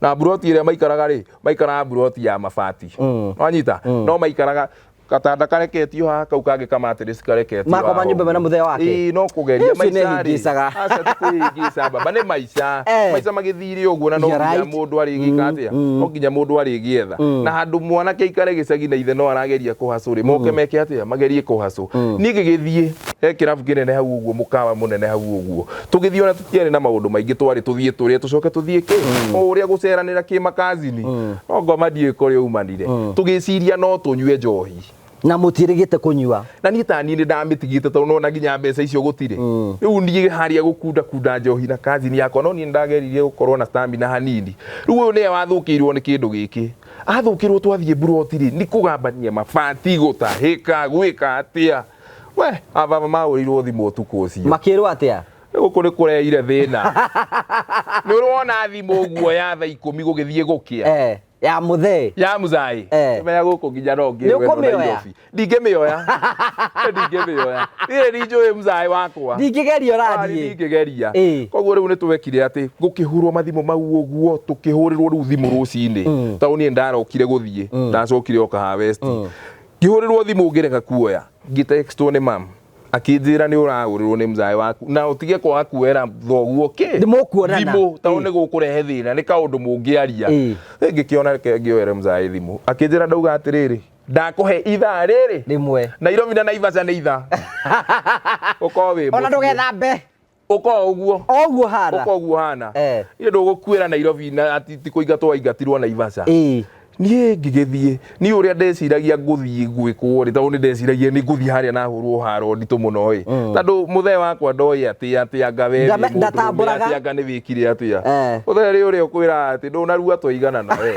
na mburoti ĩrĩa maikaraga rĩ, maikaraga mburoti ya mabati, wanyita, no maikaraga gatanda kareketio haha, kau kangĩ kamatirisi kareketio Makoma haha nyũmba ĩmwe na ũguo. mũthee wake? Ĩĩ, no kũgeria Ũcio nĩ maica rĩ. ahĩngĩcaga. Aca, ti kwĩhĩngĩca baba, nĩ maica. Maica magĩthire ũguo na no You're nginya right. mũndũ arĩgĩka atĩa, no nginya mũndũ arĩgĩetha na handũ mwanake aikare gĩcagi na ithe no arageria kũhacũ rĩ, moke meke atĩa, magerie kũhacũ. Niĩ ngĩgĩthiĩ he kĩrabu kĩnene hau ũguo, mũkawa mũnene hau ũguo, tũgĩthiĩ ona tũtiarĩ na maũndũ maingĩ, twarĩ tũthiĩ tũrĩe tũcoke tũthiĩ kĩ o ũrĩa gũceranĩra kĩmakazini, no ngoma ndiũĩ kũrĩa umanire, tũgĩciria no tũnyue njohi. Na mũtiĩrĩgĩte kũnyua. Na niĩ ta niĩ nĩ ndamĩtigĩte tondũ nona nginya mbeca icio gũtirĩ. Rĩu niĩ harĩa gũkunda kunda njohi na kazini yakwa, no niĩ nĩ ndageririe gũkorwo na stamina hanini. Rĩu ũyũ nĩwe wathũkĩirwo nĩ kĩndũ gĩkĩ, athũkĩrwo twathiĩ mburoti rĩ, nĩ kũgambania mabati, gũtahĩka, gwĩka atĩa, we ababa mahũrĩirwo thimũ ũtukũ ũcio. Makĩrwo atĩa? Gũkũ nĩ kũreire thĩna, nĩ ũrona thimũ ũguo ya thaa 10 gũgĩthiĩ gũkĩa. Ya mũthee. Ya muzai. Menya gũkũ nginya no Nĩ ũkũmĩoya? Nairobi ndingĩmĩoya, ndingĩmĩoya, niĩ nĩ njũĩ muzai wakwa. Ndingĩgeria ũrathiĩ. Ndingĩgeria. Koguo rĩu nĩ twekire atĩ gũkĩhurwo mathimũ mau ũguo, tũkĩhũrĩrwo rĩu thimũ rũcinĩ, tondũ niĩ ndarokire gũthiĩ, ndacokire o Kahawa West, ngĩhũrĩrwo thimũ ngĩrega kuoya, ngĩtextwo nĩ mam akĩnjĩra nĩ ũrahũrĩrwo nĩ mzae waku na ũtige kwaga kuoera thoguo kĩ Nĩ mũkuonana. Thimũ tondũ nĩ gũkũrehe thĩna, nĩ kaũndũ mũngĩaria. Ngĩkĩona reke ngĩoere mzae thimũ, akĩnjĩra ndauga atĩrĩrĩ, ndakũhe ithaa rĩrĩ rĩmwe. Nairobi na Naivasha nĩ ithaa, ũkorwo wĩ Ona mũciĩ. ndũgethambe. Ũkorwo ũguo. O ũguo hana. Ũkorwo ũguo hana. Niĩ ndũgũkuĩra Nairobi na ati ti kũingatwo waingatirwo Naivasha. Niĩ ngĩgĩthiĩ, niĩ ũrĩa ndeciragia ngũthiĩ gwĩkwo rĩ, tondũ nĩ ndeciragia nĩ ngũthiĩ harĩa na hũrwo haro nditũ mũno ĩ, tondũ mũthee wakwa ndoĩ atĩ atĩ anga we wĩ mũndũrũme, Ndatambũraga. Atĩ anga nĩ wĩkire atĩa. Mũthee rĩ ũrĩa ũkwĩra atĩ ndũnarua twaigana we.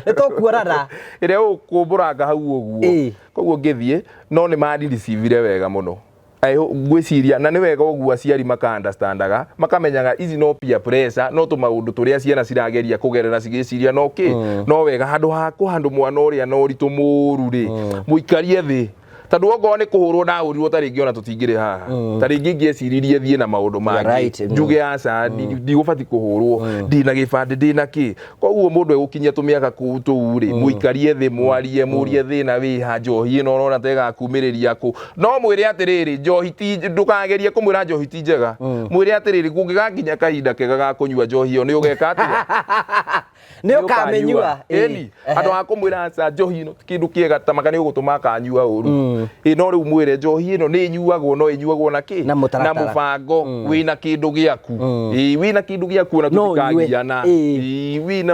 Nĩ tũkuonana. Ĩrĩa ũkũmbũranga hau ũguo. Koguo ngĩthiĩ, no nĩ mandireceive wega mũno. Ngwĩciria na nĩ wega ũguo aciari maka understandaga, makamenyaga ici no peer pressure, no tũmaũndũ tũrĩa ciana cirageria kũgerera cigĩciria no kĩ, no wega handũ ha kũhandũ mwana ũrĩa na ũritũ mũru rĩ, mũikarie thĩ. Tondũ okorwo nĩ kũhũrwo ndahũrirwo, ta rĩngĩ ona tũtingĩrĩ haha, ta rĩngĩ ingĩeciririe thiĩ na maũndũ mangĩ, njuge aca, ndigũbatiĩ kũhũrwo, ndina gĩbandĩ, ndĩna kĩ. Koguo mũndũ egũkinyia tũmĩaka kũu tũu rĩ, mũikarie thĩ, mwarie, mũrie thĩna wĩha, njohi ĩno ũrona ta ĩgakumĩrĩria kũ. No mwĩre atĩrĩrĩ, njohi ti, ndũkagerie kũmwĩra njohi ti njega. Mwĩre atĩrĩrĩ, kũngĩgakinya kahinda kega ga kũnyua njohi ĩyo, nĩ ũgeka atĩa? Nĩ ũkamĩnyua. Ĩni, andũ a kũmwĩra aca, njohi ĩno ti kĩndũ kĩega, ta maka nĩ ũgũtũma akanyua ũru. Ĩ no rĩu mwĩre njohi ĩno nĩ ĩnyuagwo, no ĩnyuagwo na kĩ? Na mũtaratara. Na mũbango, wĩna kĩndũ gĩaku. Ĩ, wĩna kĩndũ gĩaku ona No ũnyue. tũtikagiana. Ĩ, wĩna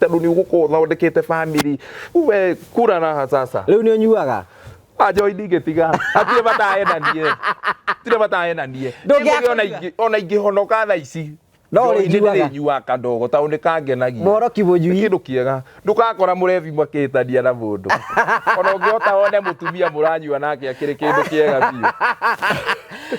tondũ nĩ ũgũkorwo ũthondekete family, we kura raha sasa. Rĩu nĩ ũnyuaga? Ah, njohi ndingĩtiga, hatirĩ bata enanie, hatirĩ bata enanie. Ndũngĩaga Ona kũnyua. ona ingĩhonoka thaa ici, No njohi nĩ ũrĩnyuaga. ndĩrĩnyuaga kadogo tondũ nĩ kangenagia. Mworoki mũnyui. Nĩ kĩndũ kĩega, ndũgakora mũrebi makĩhĩtania na mũndũ, ona ũngĩhota wone mũtumia mũranyua nake akĩrĩ kĩndũ kĩega biũ.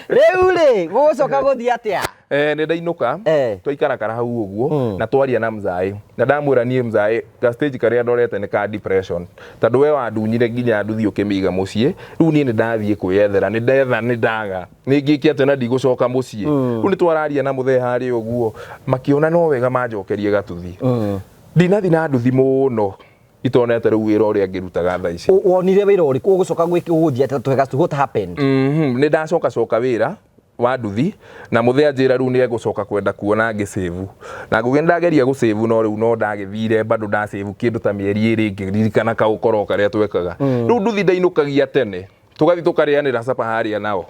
Rĩu rĩ, gũgũcoka gũthiĩ atĩa? Eh, nĩ ndainũka. Twaikarakara hau ũguo na twaria na mzaĩ, na ndamwĩra niĩ mzaĩ ga stage karĩa ndorete nĩ ka depression, tondũ we wandunyire nginya nduthi ũkĩmĩiga mũciĩ. Rĩu niĩ nĩ ndathiĩ kwĩyethera, nĩ ndetha, nĩ ndaga, nĩ ngĩke atĩa na ndigũcoka mũciĩ. Rĩu nĩ twararia na mũthee harĩa ũguo, makĩona no wega manjokerie gatuthi. Ndinathi na nduthi mũno itonete rĩu wĩra ũrĩa ngĩrutaga thaa ici. Wonire wĩra ũrĩkũ? Ũgũcoka gũthiĩ atĩa? Tũhe gacu, what happened? Nĩ ndacoka coka wĩra wa nduthi, na mũthee anjĩra rĩu nĩ egũcoka kwenda kuona ngĩcĩvu, na ngũgĩ ndageria gũcĩvu, no rĩu no ndagĩthire bado ndacĩvu kĩndũ ta mĩeri 2, ngĩririkana kaũkoro karĩa twekaga. Rĩu nduthi ndainũkagia tene, tũgathiĩ tũkarĩanĩra capa harĩa nao,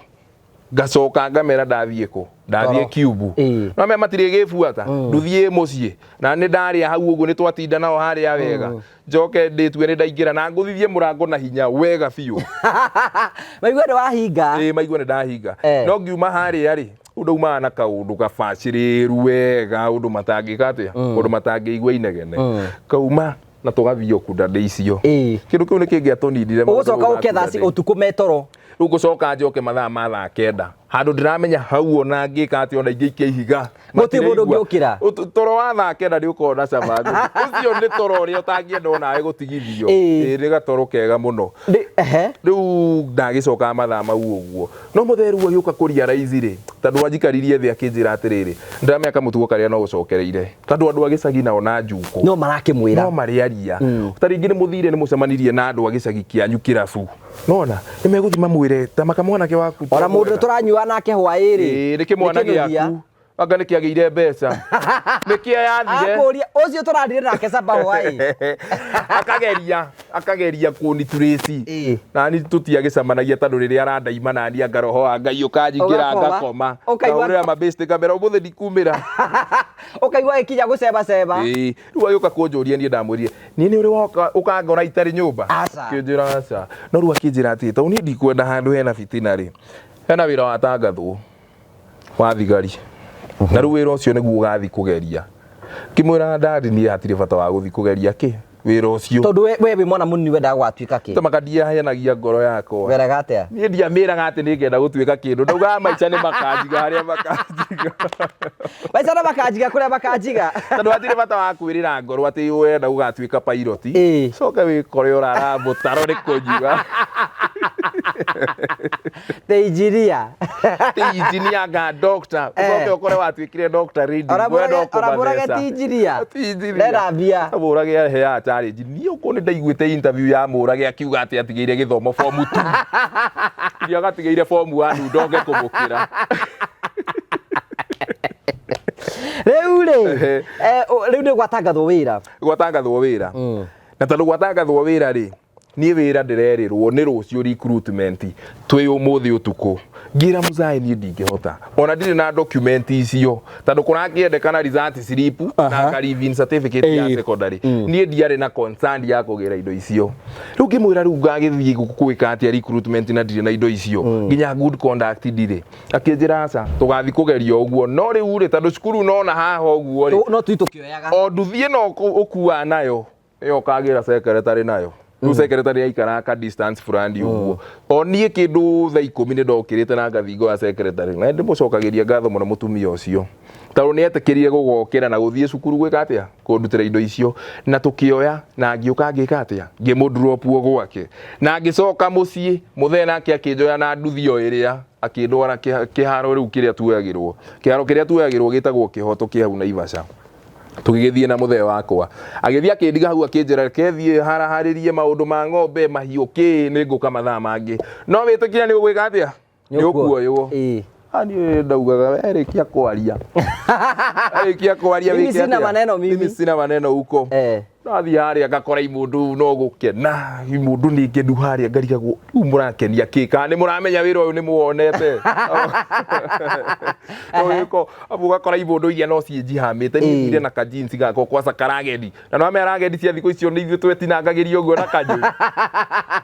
ngacoka ngamera ndathiĩ kũ, ndathiĩ Toro. kiubu. No me matirĩ gĩbuata, nduthi ĩ mũciĩ, na nĩ ndarĩa hau ũguo, nĩ twatinda nao harĩa wega, njoke ndĩtue nĩ ndaingĩra na ngũthithie mũrango na hinya wega biũ. Maigua nĩ wahinga. Ĩ, maigua nĩ ndahinga. No ngiuma harĩa rĩ, rĩu ndaumaga na kaũndũ gabacĩrĩru wega, ũndũ matangĩka atĩa, ũndũ matangĩigua inegene, kauma na tũgathiĩ okunda ndĩ icio. Kĩndũ kĩu nĩ kĩngĩatũnindire maũndũ. Ũgũcoka ũke thaa ũtukũ metoro? Rĩu ngũcoka njoke mathaa ma thaa 9, handũ ndĩramenya hau ona ngĩka atĩa, ona ingĩikia ihiga Gũtirĩ mũndũ matirĩigua. ũngĩũkĩra. Toro wa thaa 9 nĩ ũkoragwo na cama. Ũcio nĩ toro ũrĩa ũtangĩenda onawe gũtigithio. Ĩ, nĩ gatoro kega mũno. Rĩu ndagĩcokaga mathaa mau ũguo, no mũthee rĩu agĩũka kũria raizi rĩ, tondũ anjikaririe thĩ akĩnjĩra atĩrĩrĩ, ndĩramenya kamũtugo karĩa no ũcokereire, tondũ andũ a gĩcagi nao na njukũ No marakĩmwĩra. No marĩaria. Ta rĩngĩ nĩ mũthire, nĩ mũcemanirie na andũ a gĩcagi kĩanyu kĩrabu, nona nĩ megũthiĩ mamwĩre ta maka mwanake waku Ona mũndũ mwega. tũranyua nake hwaĩ rĩ. Ĩĩ, nĩ kĩmwana gĩaku anga nĩ kĩagĩire mbeca, nĩ kĩayathire. Akũria ũcio tũrarire nake caba hwaĩ. Akageria kũniturĩci. Nani tũtiagĩcemanagia, tondũ rĩrĩa arandaima nani anga roho wa Ngai ũkanjingĩra. Ũgakoma. Ngakoma. Ũkaigua- Ngahũrĩra mabĩctĩ ngamera ũmũthĩ ndikumĩra. Ũkaigua gĩkinya gũcebaceba. Ĩĩ, rĩu agĩũka kũnjũria, niĩ ndamwĩrire niĩ nĩ ũrĩ woka ũkangora itarĩ nyũmba? Aca. Akĩnjĩra aca. No rĩu akĩnjĩra atĩ tondũ niĩ ndikwenda handũ hena bitina rĩ, hena wĩra watangathwo wa thigari, na rĩu wĩra ũcio nĩguo ũgathiĩ kũgeria. Ngĩmwĩra ndadi, niĩ hatirĩ bata wa gũthiĩ kũgeria kĩ wĩra ũcio. Tondũ we wĩ mwana mũnini, wendaga gwatuĩka kĩ? Tamaka ndiaheanagia ngoro yakwa. Weraga atĩa? Niĩ ndiamĩraga atĩ nĩngenda gũtuĩka kĩndũ, ndaugaga maica nĩ makanjiga harĩa makanjiga. Maica no makanjiga kũrĩa makanjiga. Tondũ hatirĩ bata wa kwĩrĩra ngoro atĩ ũrenda gũgatuĩka pilot, coke wĩkore ũrara mũtaro nĩ kũnyua. Te injinia. Ti engineer nga doctor, ũcoke ũkore watuĩkire doctor reading. Ona wenda ona mũrage ũkũmatheca. ti injinia. Ti engineer. Ndena mbia. Mũrage aheaga challenge. Niĩ ũkũ nĩ ndaiguĩte interview ya Mũrage akiuga atĩ atigĩire gĩthomo form 2, iria agatigĩire form 1, ndonge kũmũkĩra. Rĩu rĩ, rĩu nĩ gwatangathwo wĩra. Gwatangathwo wĩra, na tondũ gwatangathwo wĩra rĩ, niĩ wĩra ndĩrerĩrwo nĩ rũciũ recruitment, twĩ ũmũthĩ ũtukũ. Ngĩra mũcaĩ niĩ ndingĩhota, ona ndirĩ na document icio, tondũ kũrakĩendekana result slip na ka leaving certificate ya secondary. Niĩ ndiarĩ na concern ya kũgĩra indo icio. Rĩu ngĩmwĩra rĩu ngagĩthiĩ gwĩka atĩa recruitment na ndirĩ na indo icio, nginya good conduct ndirĩ. Akĩnjĩra aca, tũgathiĩ kũgeria ũguo. No rĩu rĩ, tondũ cukuru nona haha ũguo rĩ, No tui tũkĩoyaga. O nduthi ĩno ũkuaga nayo ĩyo ũkagĩra secretary nayo. Rĩu secretary aikaraga ka distance fulani ũguo. O niĩ kĩndũ thaa 10 nĩ ndokĩrĩte na ngathiĩ ngoya secretary, na ndĩmũcokagĩria ngatho mũno mũtumia ũcio, tondũ nĩ etĩkĩrire gũgokĩra na gũthiĩ cukuru gwĩka atĩa, kũndutĩra indo icio, na tũkĩoya na ngĩũka ngĩka atĩa, ngĩmũ drop o gwake, na ngĩcoka mũciĩ. Mũthee nake akĩnjoya na nduthi o ĩrĩa, akĩndwara kĩharo rĩu kĩrĩa tuoyagĩrwo. Kĩharo kĩrĩa tuoyagĩrwo gĩtagwo Kĩhoto kĩ hau Naivasha. Tũgĩgĩthiĩ na mũthee wakwa, agĩthiĩ akĩndiga hau, akĩnjĩra reke thiĩ haraharĩrie maũndũ ma ng'ombe, mahiũ, kĩ, nĩ ngũka mathaa mangĩ. No wĩtĩkire nĩ ũgwĩka atĩa, nĩ ũkuoywo. Niĩ ndaugaga we rĩkia kwaria, rĩkia kwaria. Mimi Wĩke sina atĩa? maneno mimi. Mimi sina maneno huko. Nathiĩ harĩa ngakora imũndũ no gũkena, imũndũ nĩ ngenu harĩa, ngarigagwo rĩu mũrakenia kĩ, kana nĩ mũramenya wĩra ũyũ nĩ muwonete. Ũgĩko abu ũgakora imũndũ iria no ciĩnjihamĩte. Niĩ thire na kajinsi gakwa kwaca karageni, na no amenya rageni cia thikũ icio nĩ ithuĩ twetinangagĩria ũguo na kanyũ.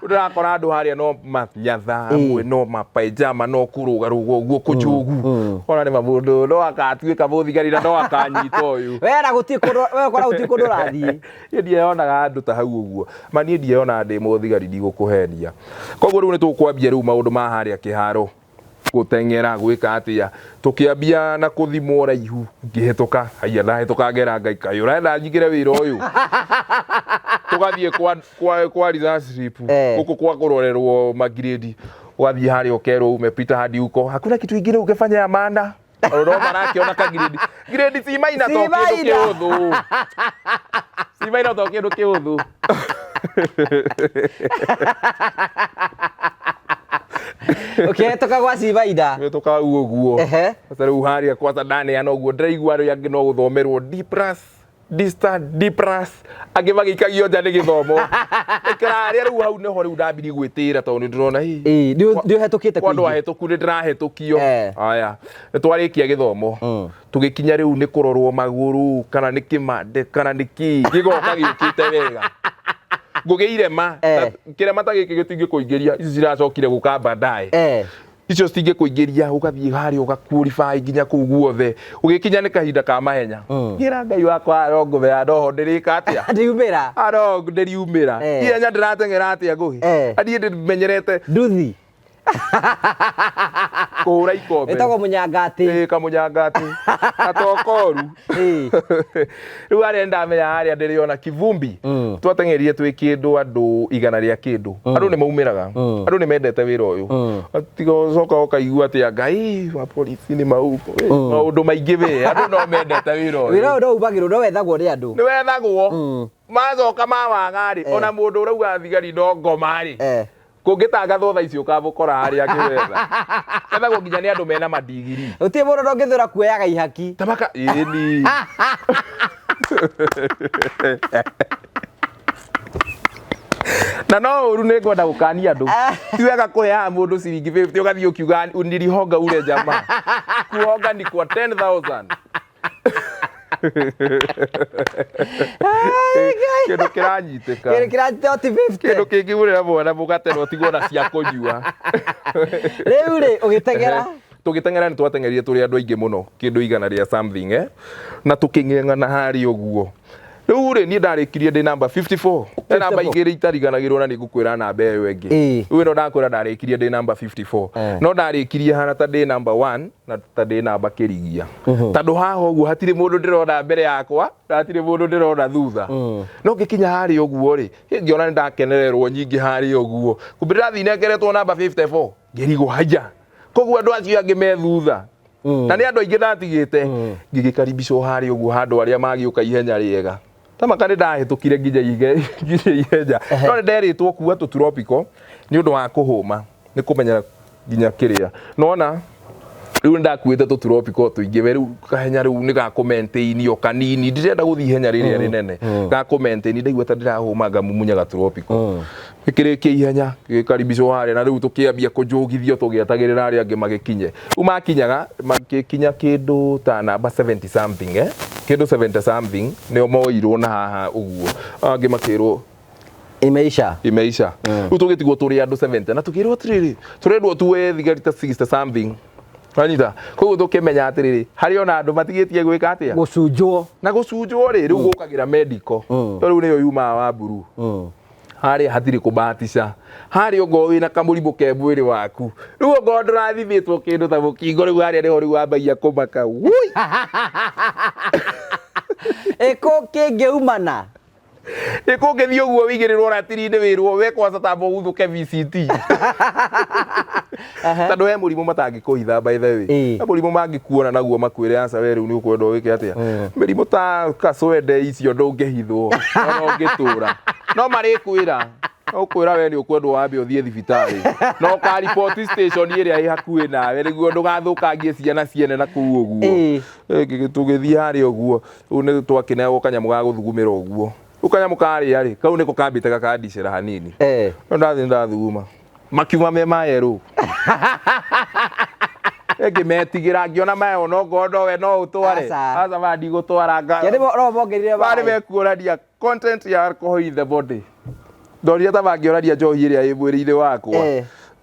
Ndĩrakora andũ harĩa no manyatha amwe, no mapaijama, no kũrũgarũga ũguo kũnjũgu, ona nĩ mamũndũ no akatuĩka mũthigari na no akanyita ũyũ. We na gũtirĩ kũndũ, we ũkora gũtirĩ kũndũ ũrathiĩ. Niĩ ndieyonaga andũ ta hau ũguo ma, niĩ ndieyonaga ndĩ mũthigari, ndigũkũhenia. Koguo rĩu nĩ tũkwambia rĩu maũndũ ma harĩa kĩharo, gũteng'era, gwĩka atĩa. Tũkĩambia na kũthimwo ũraihu, ngĩhĩtũka. Haiya, ndahĩtũka ngera Ngai, kaĩ ũrenda nyingĩre wĩra ũyũ? Tũgathiĩ kwa results slip. Gũkũ kwa kũrorerwo magirĩndi, ũgathiĩ harĩa ũkerwo umepita hadi huko, hakuna kitu ingine ungefanya ya maana. No marakĩona ka grade, grade C minus to C kĩndũ minus. kĩhũthũ. C minus to kĩndũ kĩhũthũ. Ũkĩhĩtũka gwa cibaida. Hĩtũka hau ũguo. Sasa rĩu harĩa kwanza ndaneana ũguo, ndĩraigua arĩa angĩ no gũthomerwo D plus, D star, D plus, angĩ magĩikagio nja nĩ gĩthomo. Ikara harĩa rĩu, hau nĩho rĩu ndambirie gwĩtĩĩra, tondũ nĩ ndĩrona hĩ Ĩĩ, nĩ ũhetũkĩte kwa andũ kũingĩ. ahĩtũku nĩ ndĩrahĩtũkio. Aya, nĩ twarĩkia gĩthomo, tũgĩkinya rĩu nĩ kũrorwo magũrũ, kana nĩ kĩmande, kana nĩ kĩ, gĩgoka gĩũkĩte wega. Ngũgĩ irema. Kĩrema ta gĩkĩ gĩtingĩkũingĩria, ici ciracokire gũka baadaye. Icio citingĩkũingĩria. Ũgathiĩ harĩa ũgaqualify nginya kũu guothe, ũgĩkinya nĩ kahinda ka mahenya. Ngĩra Ngai wakwa, arongũbe ya ndoho ndĩrĩka atĩa? Ndiumĩra. Aro ndĩriumĩra. Ihenya ndĩrateng'era atĩa, ngũgĩ? Niĩ ndĩmenyerete Nduthi. Kũhũra ikombe. Ĩtagwo mũnyangati. Ĩ, kamũnyangati gatokoru. Rĩu harĩa ndamenya harĩa ndĩrĩona kivumbi. Twateng'erire twĩ kĩndũ andũ igana rĩa kĩndũ. Andũ nĩ maumĩraga, andũ nĩ mendete wĩra ũyũ. Tiga ũcoka ũkaigua atĩ anga wa polisi nĩ mau maũndũ maingĩ we, andũ no mendete wĩra ũyũ. Wĩra ũyũ no umagĩrwo, no wethagwo nĩ andũ. Nĩ wethagwo. Macoka mawaga rĩ, ona mũndũ ũrauga thigari no ngoma rĩ, kũngĩtangathwo thaa ici ũkamũkora harĩa akĩwetha. Wethagwo nginya nĩ andũ mena madigiri. Gũtirĩ mũndũ ndũngĩthũra kuoyaga ihaki. Tabaka ĩni. Na no ũru nĩ ngwenda gũkania andũ, ti wega kũheaga mũndũ ciringi 50 ũgathiĩ ũkiuga nilihonga ule jamaa. Kuhonga ni kwa 10,000. Kĩndũ kĩranyitĩka. Kĩndũ kĩranyitĩka ti 50. Kĩndũ kĩngĩgũrĩra mwana mũgate no tigwo na cia kũnyua. Rĩu rĩ, ũgĩteng'era. Tũgĩteng'era, nĩ twateng'erire tũrĩ andũ aingĩ mũno, kĩndũ igana rĩa something, na tũkĩng'eng'ana harĩa ũguo. Rĩu rĩ, niĩ ndarĩkirie ndĩ namba 54. He namba 54. igĩrĩ itariganagĩrwo, na nĩ ngũkwĩra namba ĩyo ĩngĩ. Rĩu ĩno ndakwĩra ndarĩkirie ndĩ namba 54. No ndarĩkirie hana ta ndĩ namba 1 na ta ndĩ namba kĩrigia, tondũ haha ũguo hatirĩ mũndũ ndĩrona mbere yakwa na hatirĩ mũndũ ndĩrona thutha. No ngĩkinya harĩa ũguo rĩ, ngĩona nĩ ndakenererwo nyingĩ harĩa ũguo, kumbe ndĩrathiĩ nengeretwo namba 54. Ngĩrigwo haya, koguo andũ acio angĩ me thutha na nĩ andũ aingĩ ndatigĩte. Ngĩgĩkaribicwo harĩa ũguo handũ arĩa magĩũka ihenya rĩega tamaka nĩ ndahĩtũkire nginya nginya ihenya. No nĩ nderĩtwo kuua tũturopiko nĩ ũndũ wa kũhũma, nĩ kũmenyera nginya kĩrĩa nona. Rĩu nĩ ndakuĩte tũturopiko tũingĩ we. Rĩu kahenya rĩu nĩ gakũ maintain o kanini, ndirenda gũthiĩ ihenya rĩrĩa rĩnene, gakũ maintain. Ndaigua ta ndĩrahũma, ngamumunya gaturopiko. Gĩkĩrĩkia ihenya, gĩkaribicwo harĩa, na rĩu tũkĩambia kũnjũgithio tũgĩetagĩrĩra arĩa angĩ magĩkinye. Rĩu makinyaga, magĩkinya kĩndũ ta namba 70 something, kĩndũ 70 something nĩo moirwo na haha ũguo, angĩ makĩrwo Imeisha. Imeisha. Rĩu tũgĩtigwo tũrĩ andũ 70, na tũkĩrwo atĩrĩrĩ, tũrendwo tuoe thigari ta 60 something, wanyita? Koguo tũkĩmenya atĩrĩrĩ, harĩ ona andũ matigĩtie gwĩka atĩa? Gũcunjwo. Na gũcunjwo rĩ, rĩu gũkagĩra medical, to rĩu nĩyo yumaga wa mburu. Harĩa hatirĩ kũbahatisha. Harĩa ongorwo wĩna kamũrimũ ke mwĩrĩ waku, rĩu ongorwo ndũrathimĩtwo kĩndũ ta mũkingo, rĩu harĩa nĩho rĩu wambagia kũmaka. Wui! Ĩkũ kĩngĩumana? Ĩ kũngĩthiĩ ũguo wĩigĩrĩrwo ratiri-inĩ wĩrwo we kwanza tamba ũguthũke VCT. Tondũ he mũrimũ matangĩkũhitha, by the way. He mũrimũ mangĩkuona naguo makwĩre aca we rĩu nĩ ũkwenda wĩke atĩa. Mĩrimũ ta kacwende icio ndũngĩhithwo ona ũngĩtũra. No marĩkwĩra ũkwĩra we nĩ ũkwendwo wambe ũthiĩ thibitarĩ na ũkariboti station ĩrĩa ĩ hakuhĩ nawe nĩguo ndũgathũkangie ciana ciene na kũu ũguo. Tũgĩthiĩ harĩa ũguo, rĩu nĩ twakĩneagwo kanyamũ ga gũthugumĩra ũguo. Rĩu kanyamũ karĩa rĩ, kau nĩko kambĩte gakandicĩra hanini. No ndathiĩ ndathuguma. Makiuma me mayerũ. Ngĩmetigĩra ngĩona maya ona okorwo nowe no ũtware. Aca. Aca ma ndigũtwara nga. Kĩndĩ no mongerire Marĩ maĩ. mekuonania content ya alcohol in the body. Ndonire ta mangĩonania njohi ĩrĩa ĩ mwĩrĩ-inĩ wakwa.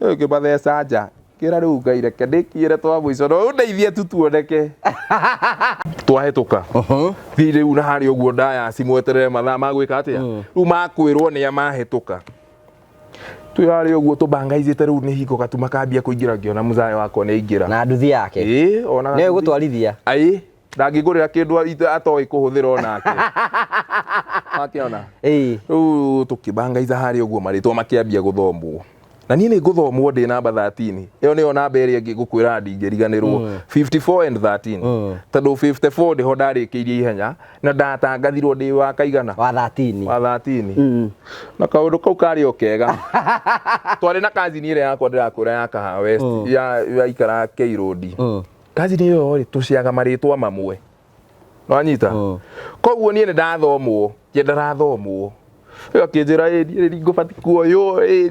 Rĩu ngĩmatheca nja. Ngĩra rĩu Ngai reke ndĩkiĩre twa mũico no ũndeithie tu tuoneke. Twahĩtũka. Thiĩ rĩu na harĩa ũguo ndayaci mweterere mathaa ma gwĩka atĩa. Rĩu makwĩrwo nĩa mahĩtũka. Twĩ harĩa ũguo tũbangaicĩte rĩu nĩ hingo gatuma kambia kũingĩra ngĩona mũzae wakwa nĩ aingĩra. Na nduthi yake. Ĩĩ ona Nĩwe gũtwarithia. Aĩ ndangĩngũrĩra kĩndũ atoĩ kũhũthĩra onake. Wakĩona? Rĩu tũkĩbangaica harĩa ũguo marĩtwa makĩambia gũthomwo. Na niĩ nĩ ngũthomwo ndĩ namba 13. Ĩyo nĩyo namba ĩrĩa ĩngĩ ngũkwĩra ndingĩriganĩrwo. 54 and 13. Tondũ 54 nĩho ndarĩkĩirie ihenya na ndatangathirwo ndĩ wa kaigana? Wa 13. Wa 13. Na kaũndũ kau karĩ o kega. Twarĩ na kazini ĩrĩa yakwa ndĩrakwĩra ya Kahawa West ya yaikaraga K Road. Kazini ĩyo rĩ tũciaga marĩtwa mamwe. Wanyita? Koguo niĩ nĩ ndathomwo, ye ndarathomwo. Rĩu akĩnjĩra ĩ niĩ nĩ ngũbatiĩ kuoywo, ĩ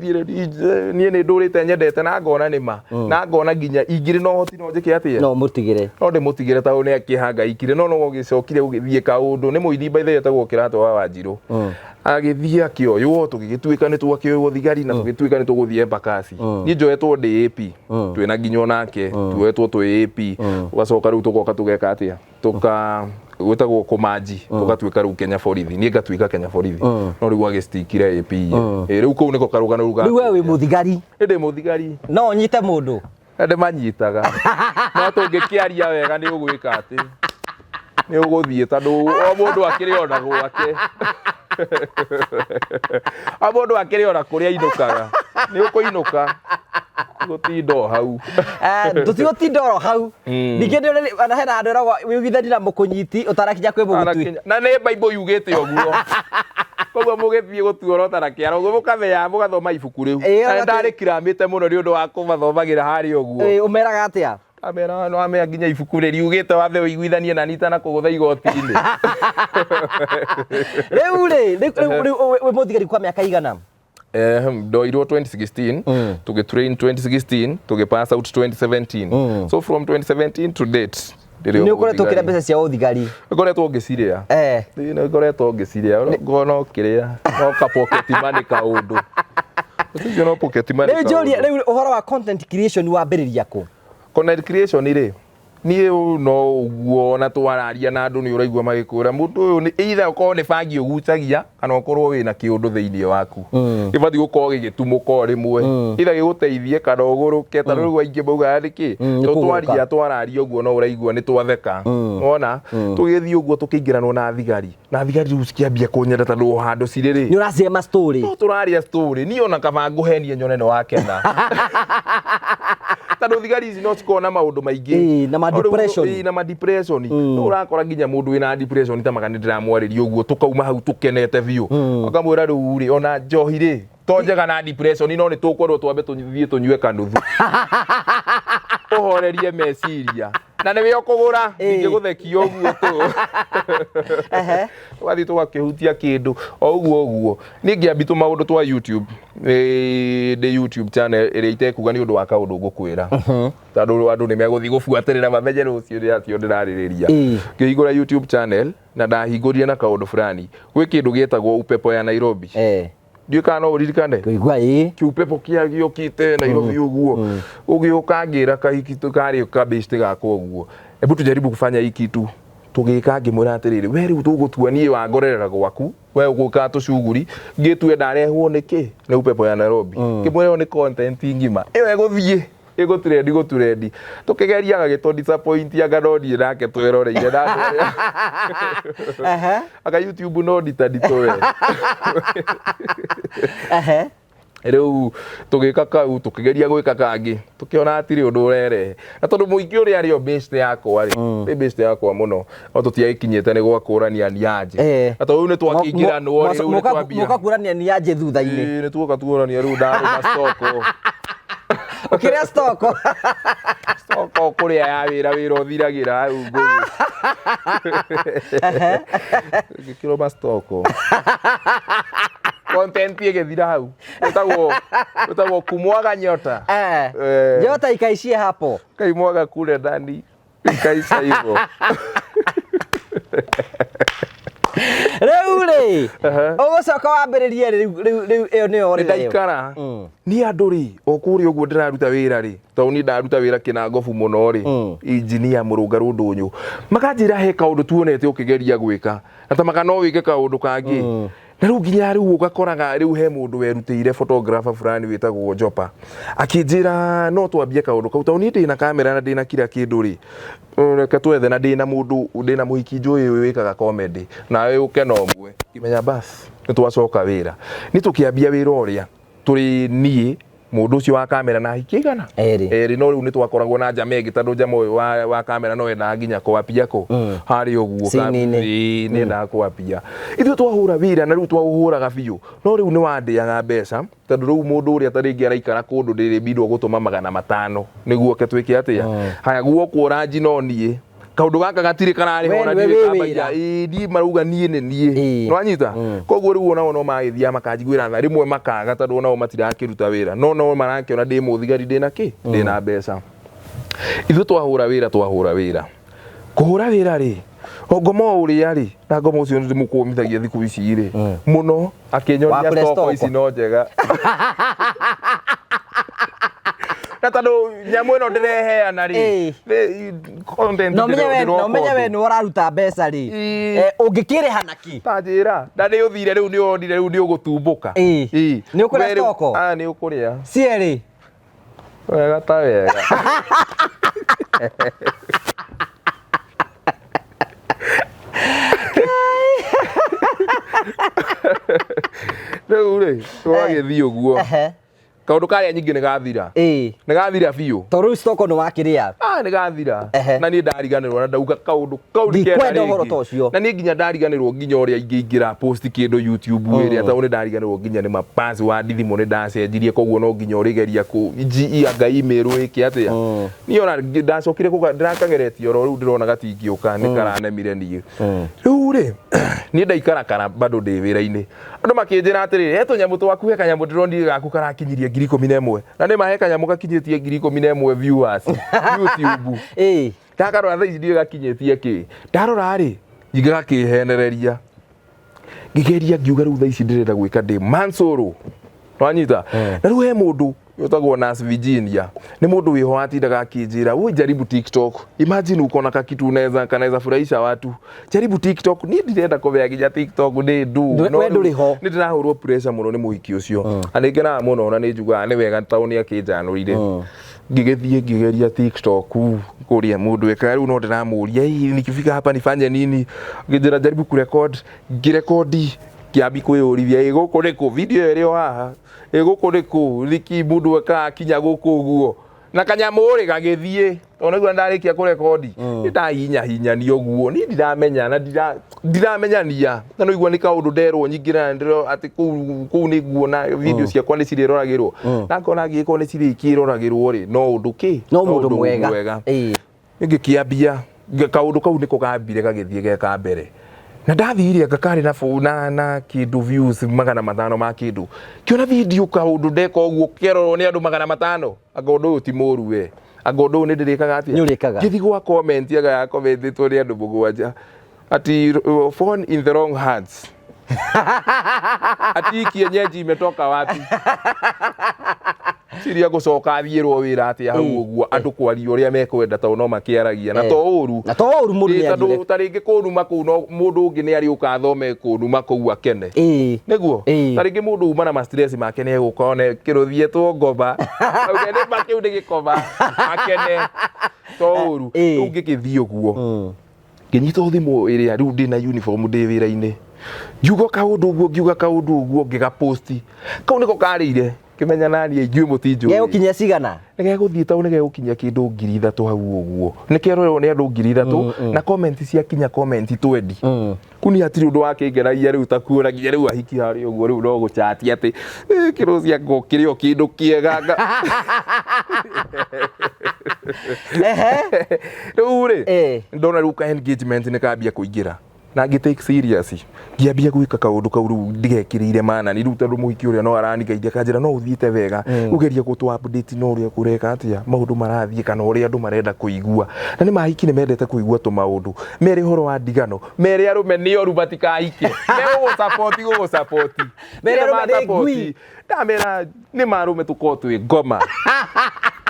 niĩ nĩ ndũrĩte nyendete na ngona nĩ ma. Na ngona nginya ingĩrĩ na ũhoti no njĩke atĩa? No mũtigĩre. No ndĩmũtigĩre tondũ nĩ akĩhangaikire no no gũgĩcokire gũgĩthiĩ kaũndũ. Nĩ mũini by the way etagwo Kĩratũ wa Wanjirũ. Agĩthiĩ akĩoywo tũgĩgĩtuĩka nĩ twakĩoywo thigari na tũgĩtuĩka nĩ tũgũthiĩ Embakasi. Niĩ njoetwo ndĩ AP, twĩna nginya onake, tuoetwo twĩ AP, ũgacoka rĩu tũgoka tũgeka atĩa? Tũka gwĩtagwo kũmanji, tũgatuĩka rĩu Kenya Borithi. Niĩ ngatuĩka Kenya Borithi. No rĩu agĩcitikire AP. Ĩ rĩu kũu nĩko karũgano rĩu Rĩu we wĩ mũthigari. Nĩ ndĩ mũthigari. No ũnyite mũndũ. Na ndĩmanyitaga. No tũngĩkĩaria wega nĩ ũgwĩka atĩ nĩ ũgũthiĩ tondũ o mũndũ akĩrĩ ona gwake. O mũndũ akĩrĩ ona kũrĩa ainũkaga. Nĩ ũkũinũka. Gũtinda o hau. Tũtigũtinda oro hau. Ningĩ nĩ ona hena andũ eragwo wĩiguithanie na mũkũnyiti ũtanakinya kwĩ mũgũtui. Na nĩ Bible yugĩte ũguo. Koguo mũgĩthiĩ gũtuorota na kĩara ũguo mũkamenya mũgathoma ibuku rĩu. Na ndarĩkiramĩte mũno nĩ ũndũ wa kũmathomagĩra harĩa ũguo. Ũmeraga atĩa? Amera no amea nginya ibuku rĩ riugĩte wathe ũiguithanie na nitana kũgũtha igoti-inĩ. Rĩu rĩ, rĩu wĩ mũthigari kwa mĩaka igana? Ndoirwo 2016, tũgĩ train 2016, tũgĩ pass out 2017. So from 2017 to date ndĩrĩ o Nĩ ũkoretwo ũkĩrĩa mũthigari. mbeca cia ũthigari? Ngoretwo ngĩcirĩa. Nĩ ngoretwo ngĩcirĩa, ngona ũkĩrĩa no ka pocket money kaũndũ ũcio, no pocket money. Rĩu njũrie, rĩu ũhoro wa content creation wambĩrĩria kũ? Content creation rĩ, niĩ no ũguo ona twararia na andũ nĩ ũraigua magĩkwĩra mũndũ ũyũ nĩ either ũkorwo nĩ bangi ũgucagia kana ũkorwo wĩna kĩũndũ thĩinĩ waku gĩbatiĩ gũkorwo gĩgĩtumũka o rĩmwe, either gĩgũteithie kana ũgũrũke. Ta rĩu aingĩ maugaga nĩkĩ Nĩ to kũgũrũka. twaria twararia ũguo no ũraigua nĩ twatheka wona tũgĩthiĩ ũguo tũkĩingĩranwo na thigari, na thigari rĩu cikĩambia kũnyenda tondũ o handũ cirĩ rĩ Nĩ ũracihe ma story. No tũraria story, niĩ ona kaba ngũhenie nyone nĩ wakena, tondũ thigari ici no cikorwo na maũndũ maingĩ. Ĩĩ, na ma No rĩu- depression. Ĩĩ, na ma depression. No ũrakora nginya mũndũ wĩna depression ta magana ndĩramwarĩria ũguo tũkauma hau tũkenete biũ, ũkamwĩra rĩu rĩ ona njohi rĩ to njega na depression, no nĩ tũkwendwo twambe tũthiĩ tũnyue kanuthu ũhorerie meciria na nĩwe ũkũgũra. Ndingĩgũthekia ũguo tũ. Tũgathiĩ tũgakĩhutia kĩndũ o ũguo ũguo. Niĩ ngĩambi tũmaũndũ twa YouTube, ndĩ YouTube channel ĩrĩa itekuga nĩ ũndũ wa kaũndũ ngũkwĩra, tondũ andũ nĩ megũthiĩ gũbuatĩrĩra mamenye rũciũ nĩ acio ndĩrarĩrĩria. Ngĩhingũra YouTube channel na ndahingũrire na kaũndũ fulani, gwĩ kĩndũ gĩtagwo upepo ya Nairobi. Ndiũĩ kana no ũririkane. Kũigua ĩĩ. Kiupepo kĩa gĩũkĩte Nairobi ũguo ũgĩũka, ngĩra kahiki karĩ kabĩcite gakwa ũguo, hebu tujaribu kufanya hii kitu. Tũgĩka, ngĩmwĩra atĩrĩrĩ, we rĩu tũgũtua niĩ wangorerera gwaku, we ũgũkaga tũcuguri, ngĩtue ndarehwo nĩkĩ nĩ upepo ya Nairobi. Ngĩmwĩra ĩyo nĩ content ng'ima ĩyo ĩgũthiĩ ĩgũtrendi gũtrendi. Tũkĩgeria agagĩtũ disappoint, anga no niĩ nake tweroreire na andũ arĩa anga YouTube no ndita nditũ we. Rĩu tũgĩka kau, tũkĩgeria gwĩka kangĩ, tũkĩona hatirĩ ũndũ ũrerehe, na tondũ mũingĩ ũrĩa arĩ o best yakwa rĩ, nĩ best yakwa mũno, no tũtiagĩkinyĩte nĩ gwakũrania nianje. Na tondũ rĩu nĩ twakĩingĩranwo rĩ, rĩu nĩ twambia Mũka kuonania nĩ anje thutha-inĩ. Ĩĩ, nĩ tuoka tuonania rĩu ndarũma stoko. Ũkĩrĩa stoko. Stoko kũrĩa ya wĩra, wĩra ũthiragĩra hau ngũgĩ. Ngĩkĩrũma stoko, content ĩgĩthira hau. Ĩtagwo kumwaga nyota. Nyota ikaishia hapo. Kaimwaga kule ndani ikaisha hivyo. Rĩu rĩ, ũgũcoka wambĩrĩrie rĩ, rĩu ĩyo nĩyo Nĩ orĩra ĩyo. Ndaikara niĩ andũ rĩ, o kũrĩa ũguo ndĩraruta wĩra rĩ, tondũ niĩ ndaruta wĩra kĩnangobu mũno rĩ, injinia mũrũngarũ ndũnyũ, makanjĩra he kaũndũ tuonete ũkĩgeria gwĩka na ta maka no wĩke kaũndũ kangĩ. Na rĩu nginya rĩu ũgakoraga rĩu he mũndũ werutĩire, photographer fulani wĩtagwo Jopa, akĩnjĩra no twambie kaũndũ kau, tondũ niĩ ndĩna kamera na ndĩna kila kĩndũ rĩ, reke twethe, na ndĩna mũndũ, ndĩna mũhiki njũĩ wĩkaga comedy, nawe ũke na ũmwe. Ngĩmenya bas nĩ twacoka wĩra. Nĩ tũkĩambia wĩra ũrĩa tũrĩ niĩ, mũndũ ũcio wa kamera na ahiki aigana? Erĩ. Erĩ. No rĩu nĩ twakoragwo na njama ĩngĩ, tondũ njama ũyũ wa kamera no endaga nginya kwapia kũ harĩa ũguo. Scene-inĩ. Ĩĩ, nĩ endaga kwapia. Ithuĩ twahũra wĩra na rĩu twaũhũraga biũ, no rĩu nĩ wandĩaga mbeca, tondũ rĩu mũndũ ũrĩa ta rĩngĩ araikara kũndũ ndĩrĩbindwo gũtũma 500 nĩguo oke twĩke atĩa. Haya, guokwo ranji, no niĩ kaũndũ gaka gatirĩ kararĩha. We Ona nĩwe ndirĩ wĩ kambagia. wĩra. Ĩĩ, niĩ marauga niĩ nĩ niĩ. Nĩwanyita? Koguo rĩu onao no magĩthiaga makanjiguĩra tha, rĩmwe makaga, tondũ onao matirakĩruta wĩra, no no marakĩona ndĩ mũthigari, ndĩna kĩ, ndĩna mbeca. Ithuĩ twahũra wĩra, twahũra wĩra, kũhũra wĩra rĩ, o ngoma o ũrĩa rĩ, na ngoma ũcio nĩ ndĩmũkũmithagia thikũ ici rĩ mũno, akĩnyonia Wakũrĩa stoko stoko. ici no njega, na tondũ nyamũ ĩno ndĩreheana rĩ, content No menye we, ndĩroka no menye we ũndũ. nĩ ũraruta mbeca rĩ. Ũngĩkĩrĩha na kĩ? Ta njĩra, na nĩ ũthire rĩu, nĩ wonire rĩu nĩ ũgũtumbũka. Ĩĩ. Nĩ ũkũrĩa We rĩu- stoko? Ah, nĩ ũkũrĩa Cierĩ. Wega ta wega. Rĩu rĩ, twagĩthiĩ ũguo, kaũndũ karĩa nyingĩ nĩ gathira. Nĩ gathira biũ. Tondũ rĩu stoko nĩ wakĩrĩa. Ah, nĩ gathira. Na niĩ ndariganĩrwo na ndauga kaũndũ kau Ndikwenda ndikenda ũhoro rĩngĩ. ta ũcio. Na niĩ nginya ndariganĩrwo nginya ũrĩa ingĩingĩra post kĩndũ YouTube ĩrĩa, tondũ nĩ ndariganĩrwo nginya nĩ ma password, thimũ nĩ ndacenjirie, koguo no nginya ũrĩgeria kũ anga email ĩke atĩa. Niĩ ona ndacokire ndĩrakageretie oro rĩu, ndĩrona gatingĩũka, nĩ karanemire. Niĩ rĩu rĩ, niĩ ndaikarakara bado ndĩ wĩra-inĩ, andũ makĩnjĩra atĩrĩrĩ, he tũnyamũ twaku, he kanyamũ ndĩronire gaku karakinyirie 11,000, na nĩ ma he kanyamũ gakinyĩtie 11,000 viewers YouTube. Ndakarora thaa ici ndiũĩ gakinyĩtie kĩ. Ndarora rĩ, ningĩ gakĩhenereria, ngĩgeria ngiuga rĩu thaa ici ndĩrenda gwĩka ndĩ Mansoro, wanyita? Na rĩu he mũndũ wĩtagwo Nas Virginia, nĩ mũndũ wĩho watindaga akĩnjĩra, "Ui, jaribu TikTok, imagine uko na kakitu unaweza kanaweza furahisha watu, jaribu TikTok." Niĩ ndirenda kũmenya nginya TikTok nĩ ndu. No We rĩu ndũrĩ ho. Nĩ ndĩrahũrwo pressure mũno nĩ mũhiki ũcio, na nĩ ngenaga mũno, na nĩ njugaga nĩ wega tondũ nĩ akĩnjanũrire. Ngĩgĩthiĩ ngĩgeria TikTok kũrĩa mũndũ ekaga. Rĩu no ndĩramũria, "Ĩ, nikifika hapa nifanye nini?" Ngĩnjĩra jaribu kurecord. Ngĩrekondi, kĩambi kwĩyũrithia, "Ĩ, gũkũ nĩ kũ? Video ĩyo ĩrĩ o haha, ĩ, gũkũ nĩ kũ? Nĩkĩ mũndũ ekaga kinya gũkũ ũguo?" Na kanyamũ rĩ gagĩthiĩ, tondũ nĩguo ndarĩkia kũrekondi, nĩ ndahinyahinyania ũguo, niĩ ndiramenya na ndiramenyania, na nĩigua nĩ kaũndũ nderwo nyingĩ, na ndĩro atĩ kũu nĩ nguona video ciakwa nĩ cirĩroragĩrwo, na ngona angĩgĩkorwo nĩ cirĩkĩroragĩrwo rĩ, no ũndũ kĩ? No mũndũ mwega. Ngĩkĩambia kaũndũ kau, nĩko kambire gagĩthiĩ ge ka mbere, na ndathire anga karĩ na na kĩndũ views 500 ma kĩndũ. Kĩona video kaũndũ ndeka ũguo kerorwo nĩ andũ 500, anga ũndũ ũyũ ti mũru we, anga ũndũ ũyũ nĩ ndĩrĩkaga atĩa? Nĩ ũrĩkaga. Ngĩthiĩ gwa comment, anga ya commentĩtwo nĩ andũ mũgwanja, ati "Phone in the wrong hands", ati "Hii kienyeji imetoka wapi?" Ciria gũcoka athiĩrwo wĩra atĩa hau ũguo andũ kwaria ũrĩa mekwenda tondũ no makĩaragia na to ũru. Na to ũru mũndũ Ĩĩ, nĩ tondũ athire. ta rĩngĩ kũnuma kũu no mũndũ ũngĩ nĩ arĩũka athome kũnuma kũu akene. Nĩguo ta rĩngĩ mũndũ uma na ma stress make nĩ egũka one kĩrũthiĩtwo ngoma auge nĩ ma kĩu nĩ gĩkoma akene to ũru. Rĩu ngĩgĩthiĩ ũguo ngĩnyita thimũ ĩrĩa rĩu ndĩna uniform ndĩ wĩra-inĩ, ngiuga kaũndũ ũguo, ngiuga kaũndũ ũguo, ngĩgaposti kau nĩko karĩire ngĩmenya naniĩ inyuĩ mũtinjũĩ. Gegũkinyia cigana? Nĩ gegũthiĩ tau nĩ gegũkinyia kĩndũ 3000 hau ũguo, nĩ kerorerwo nĩ andũ 3000 na comment ciakinya comment 20. Kuni hatirĩ ũndũ wakĩngenagia rĩu ta kuona nginya rĩu ahiki harĩ ũguo rĩu no gũchati atĩ kĩrũ cia kĩrĩ o kĩndũ kĩega. Rĩu rĩ ndona rĩu ka engagement nĩ kambia kũingĩra na ngĩ take serious, ngĩambia gwĩka kaũndũ kau rĩu ndigekĩrĩire manani rĩu tondũ mũhiki ũrĩa no aranigeithia kanjĩra no ũthiĩte wega ũgerie gũtũ update na ũrĩa kũreka atĩa maũndũ marathiĩ kana ũrĩa andũ marenda kũigua, na nĩ mahiki nĩ mendete kũigua tũmaũndũ mere ũhoro wa ndigano, mere arũme nĩ oru matikahike, megũgũsupport gũgũsupport Mere arũme nĩ ngui. Ndamera nĩ marũme tũkorwo twĩ ngoma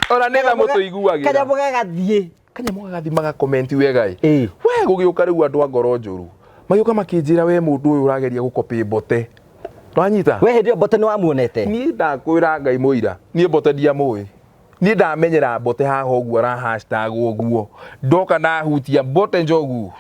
ona nĩ tha mũtũiguagĩra. Kanyamũ gagathiĩ. Kanyamũ gagathiĩ magakomenti wega ĩ. We gũgĩũka rĩu andũ a ngoro njũru magĩũka makĩnjĩra we mũndũ ũyũ ũrageria gũkopĩ Mbote, wanyita? We hĩndĩ ĩyo Mbote nĩ wamuonete? Niĩ ndakwĩra Ngai mũira, niĩ Mbote ndiamũĩ. Niĩ ndamenyera Mbote haha ũguo ara hashtag ũguo, ndoka ndahutia Mbote Njogu.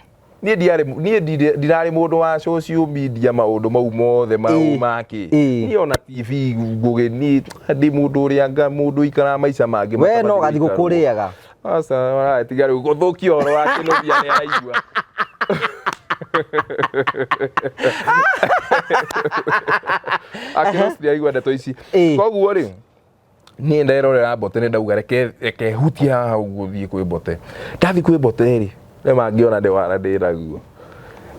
Niĩ ndiarĩ niĩ ndirarĩ mũndũ wa social media maũndũ mau mothe mau make. Niĩ ona TV ngũgĩ niĩ ndĩ mũndũ ũrĩa nga mũndũ ũikaraga maica mangĩ. We no gathigũ kũrĩaga. Aca tiga rĩu gũthũkia ũhoro wa kĩnũthia nĩ araigua. Akĩnũthia aigua ndeto ici. Koguo rĩ niĩ nderorera Mbote nĩ ndauga reke reke hutie haha ũguo thiĩ kwĩ Mbote. Ndathiĩ kwĩ Mbote rĩ nĩ mangĩona ndĩ wara ndĩ naguo,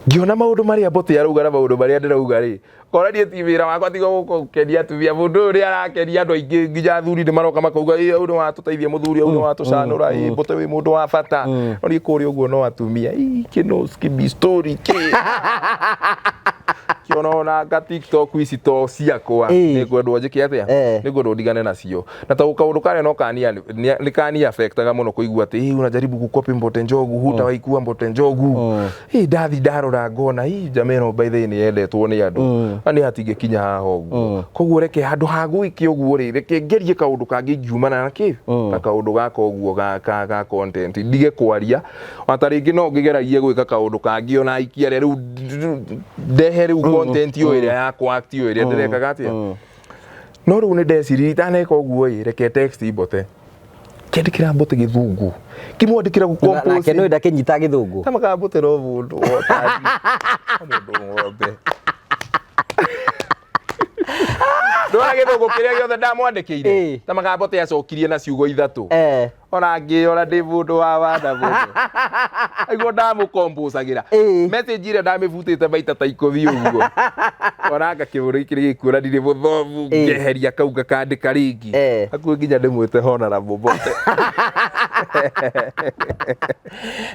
ngĩona maũndũ marĩa Mbote arauga na maũndũ marĩa ndĩrauga rĩ, ngona niĩ ti wĩra wakwa tiga gũkenia atumia. Mũndũ ũyũ nĩ arakenia andũ aingĩ nginya athuri nĩ maroka makauga ĩ ũyũ nĩ watũteithia mũthuri, ũyũ nĩ watũcanũra, ĩ Mbote wĩ mũndũ wa bata. No niĩ kũrĩa ũguo no atumia ĩ kĩno skibi story kĩ kĩona ona nga TikTok ici to ciakwa nĩ ngwendwo njĩke atĩa, nĩ ngwendwo ndigane nacio. Na ta kaũndũ karĩa no kania nĩ kani affectaga mũno kũigua atĩ ĩ unajaribu gũcopy Mbote Njogu, hutawahi kuwa Mbote Njogu. Ĩ ndathi ndarora ngona ĩ jamaa ĩno by the way nĩ yendetwo nĩ andũ na nĩ hatingĩkinya haha ũguo. Koguo reke handũ ha gwĩke ũguo rĩ, reke ngerie kaũndũ kangĩ ingiumana na kĩ na kaũndũ gaka ũguo ga content, ndige kwaria. Ona ta rĩngĩ no ngĩgeragie gwĩka kaũndũ kangĩ ona aikia arĩa rĩu ndehe rĩu content o ĩrĩa ya kũ act o ĩrĩa ndĩrekaga atĩa. No rĩu nĩ ndeciririe itaneka ũguo ĩ, reke text Mbote. Kĩandĩkĩra Mbote gĩthũngũ, kĩmwandĩkĩra gũ compose. Nake nĩ ndakĩnyita gĩthũngũ. Tamaga Mbote no mũndũ wotani, mũndũ ng'ombe. Ndona gĩthũngũ kĩrĩa gĩothe ndamwandĩkĩire, tamaga Mbote acokirie na ciugo ithatũ. Ona ngĩyora ndĩ mũndũ wa wana mũno. Aiguo ndamũkombocagira. Message ĩrĩa ndamĩbutĩte maita ta 10 ũguo. Ona ngakĩhũra ikĩrĩ gĩkuona ndirĩ mũthomu, ngeheria kau ngakandĩka rĩngĩ. Hakuhĩ nginya ndĩmwĩte Honorable Mbote.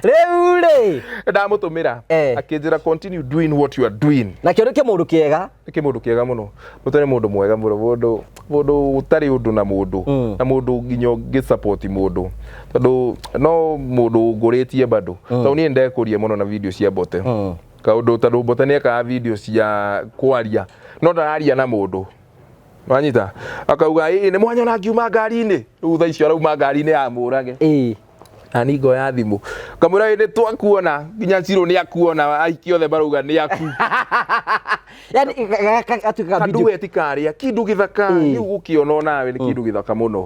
Rĩu rĩ ndamũtũmĩra akĩnjĩra continue doing what you are doing. Nakĩo nĩ kĩmũndũ kĩega. Nĩ kĩmũndũ kĩega mũno. Mbote nĩ mũndũ mwega mũno, mũndũ mũndũ ũtarĩ ũndũ na mũndũ na mũndũ nginya ũngĩ support mũndũ tondũ no mũndũ ũngũrĩtie bado. Tondũ niĩ ndekũria mũno na video cia Mbote. Kaũndũ tondũ Mbote nĩ ekaga video cia kwaria no ndararia na mũndũ. Wanyita? Akauga ĩ nĩ mwanyona ngiuma ngari-inĩ. Rĩu thaa icio arauma ngari-inĩ ya mũrage. Na niĩ ngoya thimũ ngamwĩra ĩ nĩ twakuona nginya Ciro nĩ akuona ahiki othe marauga nĩ aku. Yani gatuĩka video. Kadueti karĩa kĩndũ gĩthaka rĩu gũkĩona onawe nĩ kĩndũ gĩthaka mũno.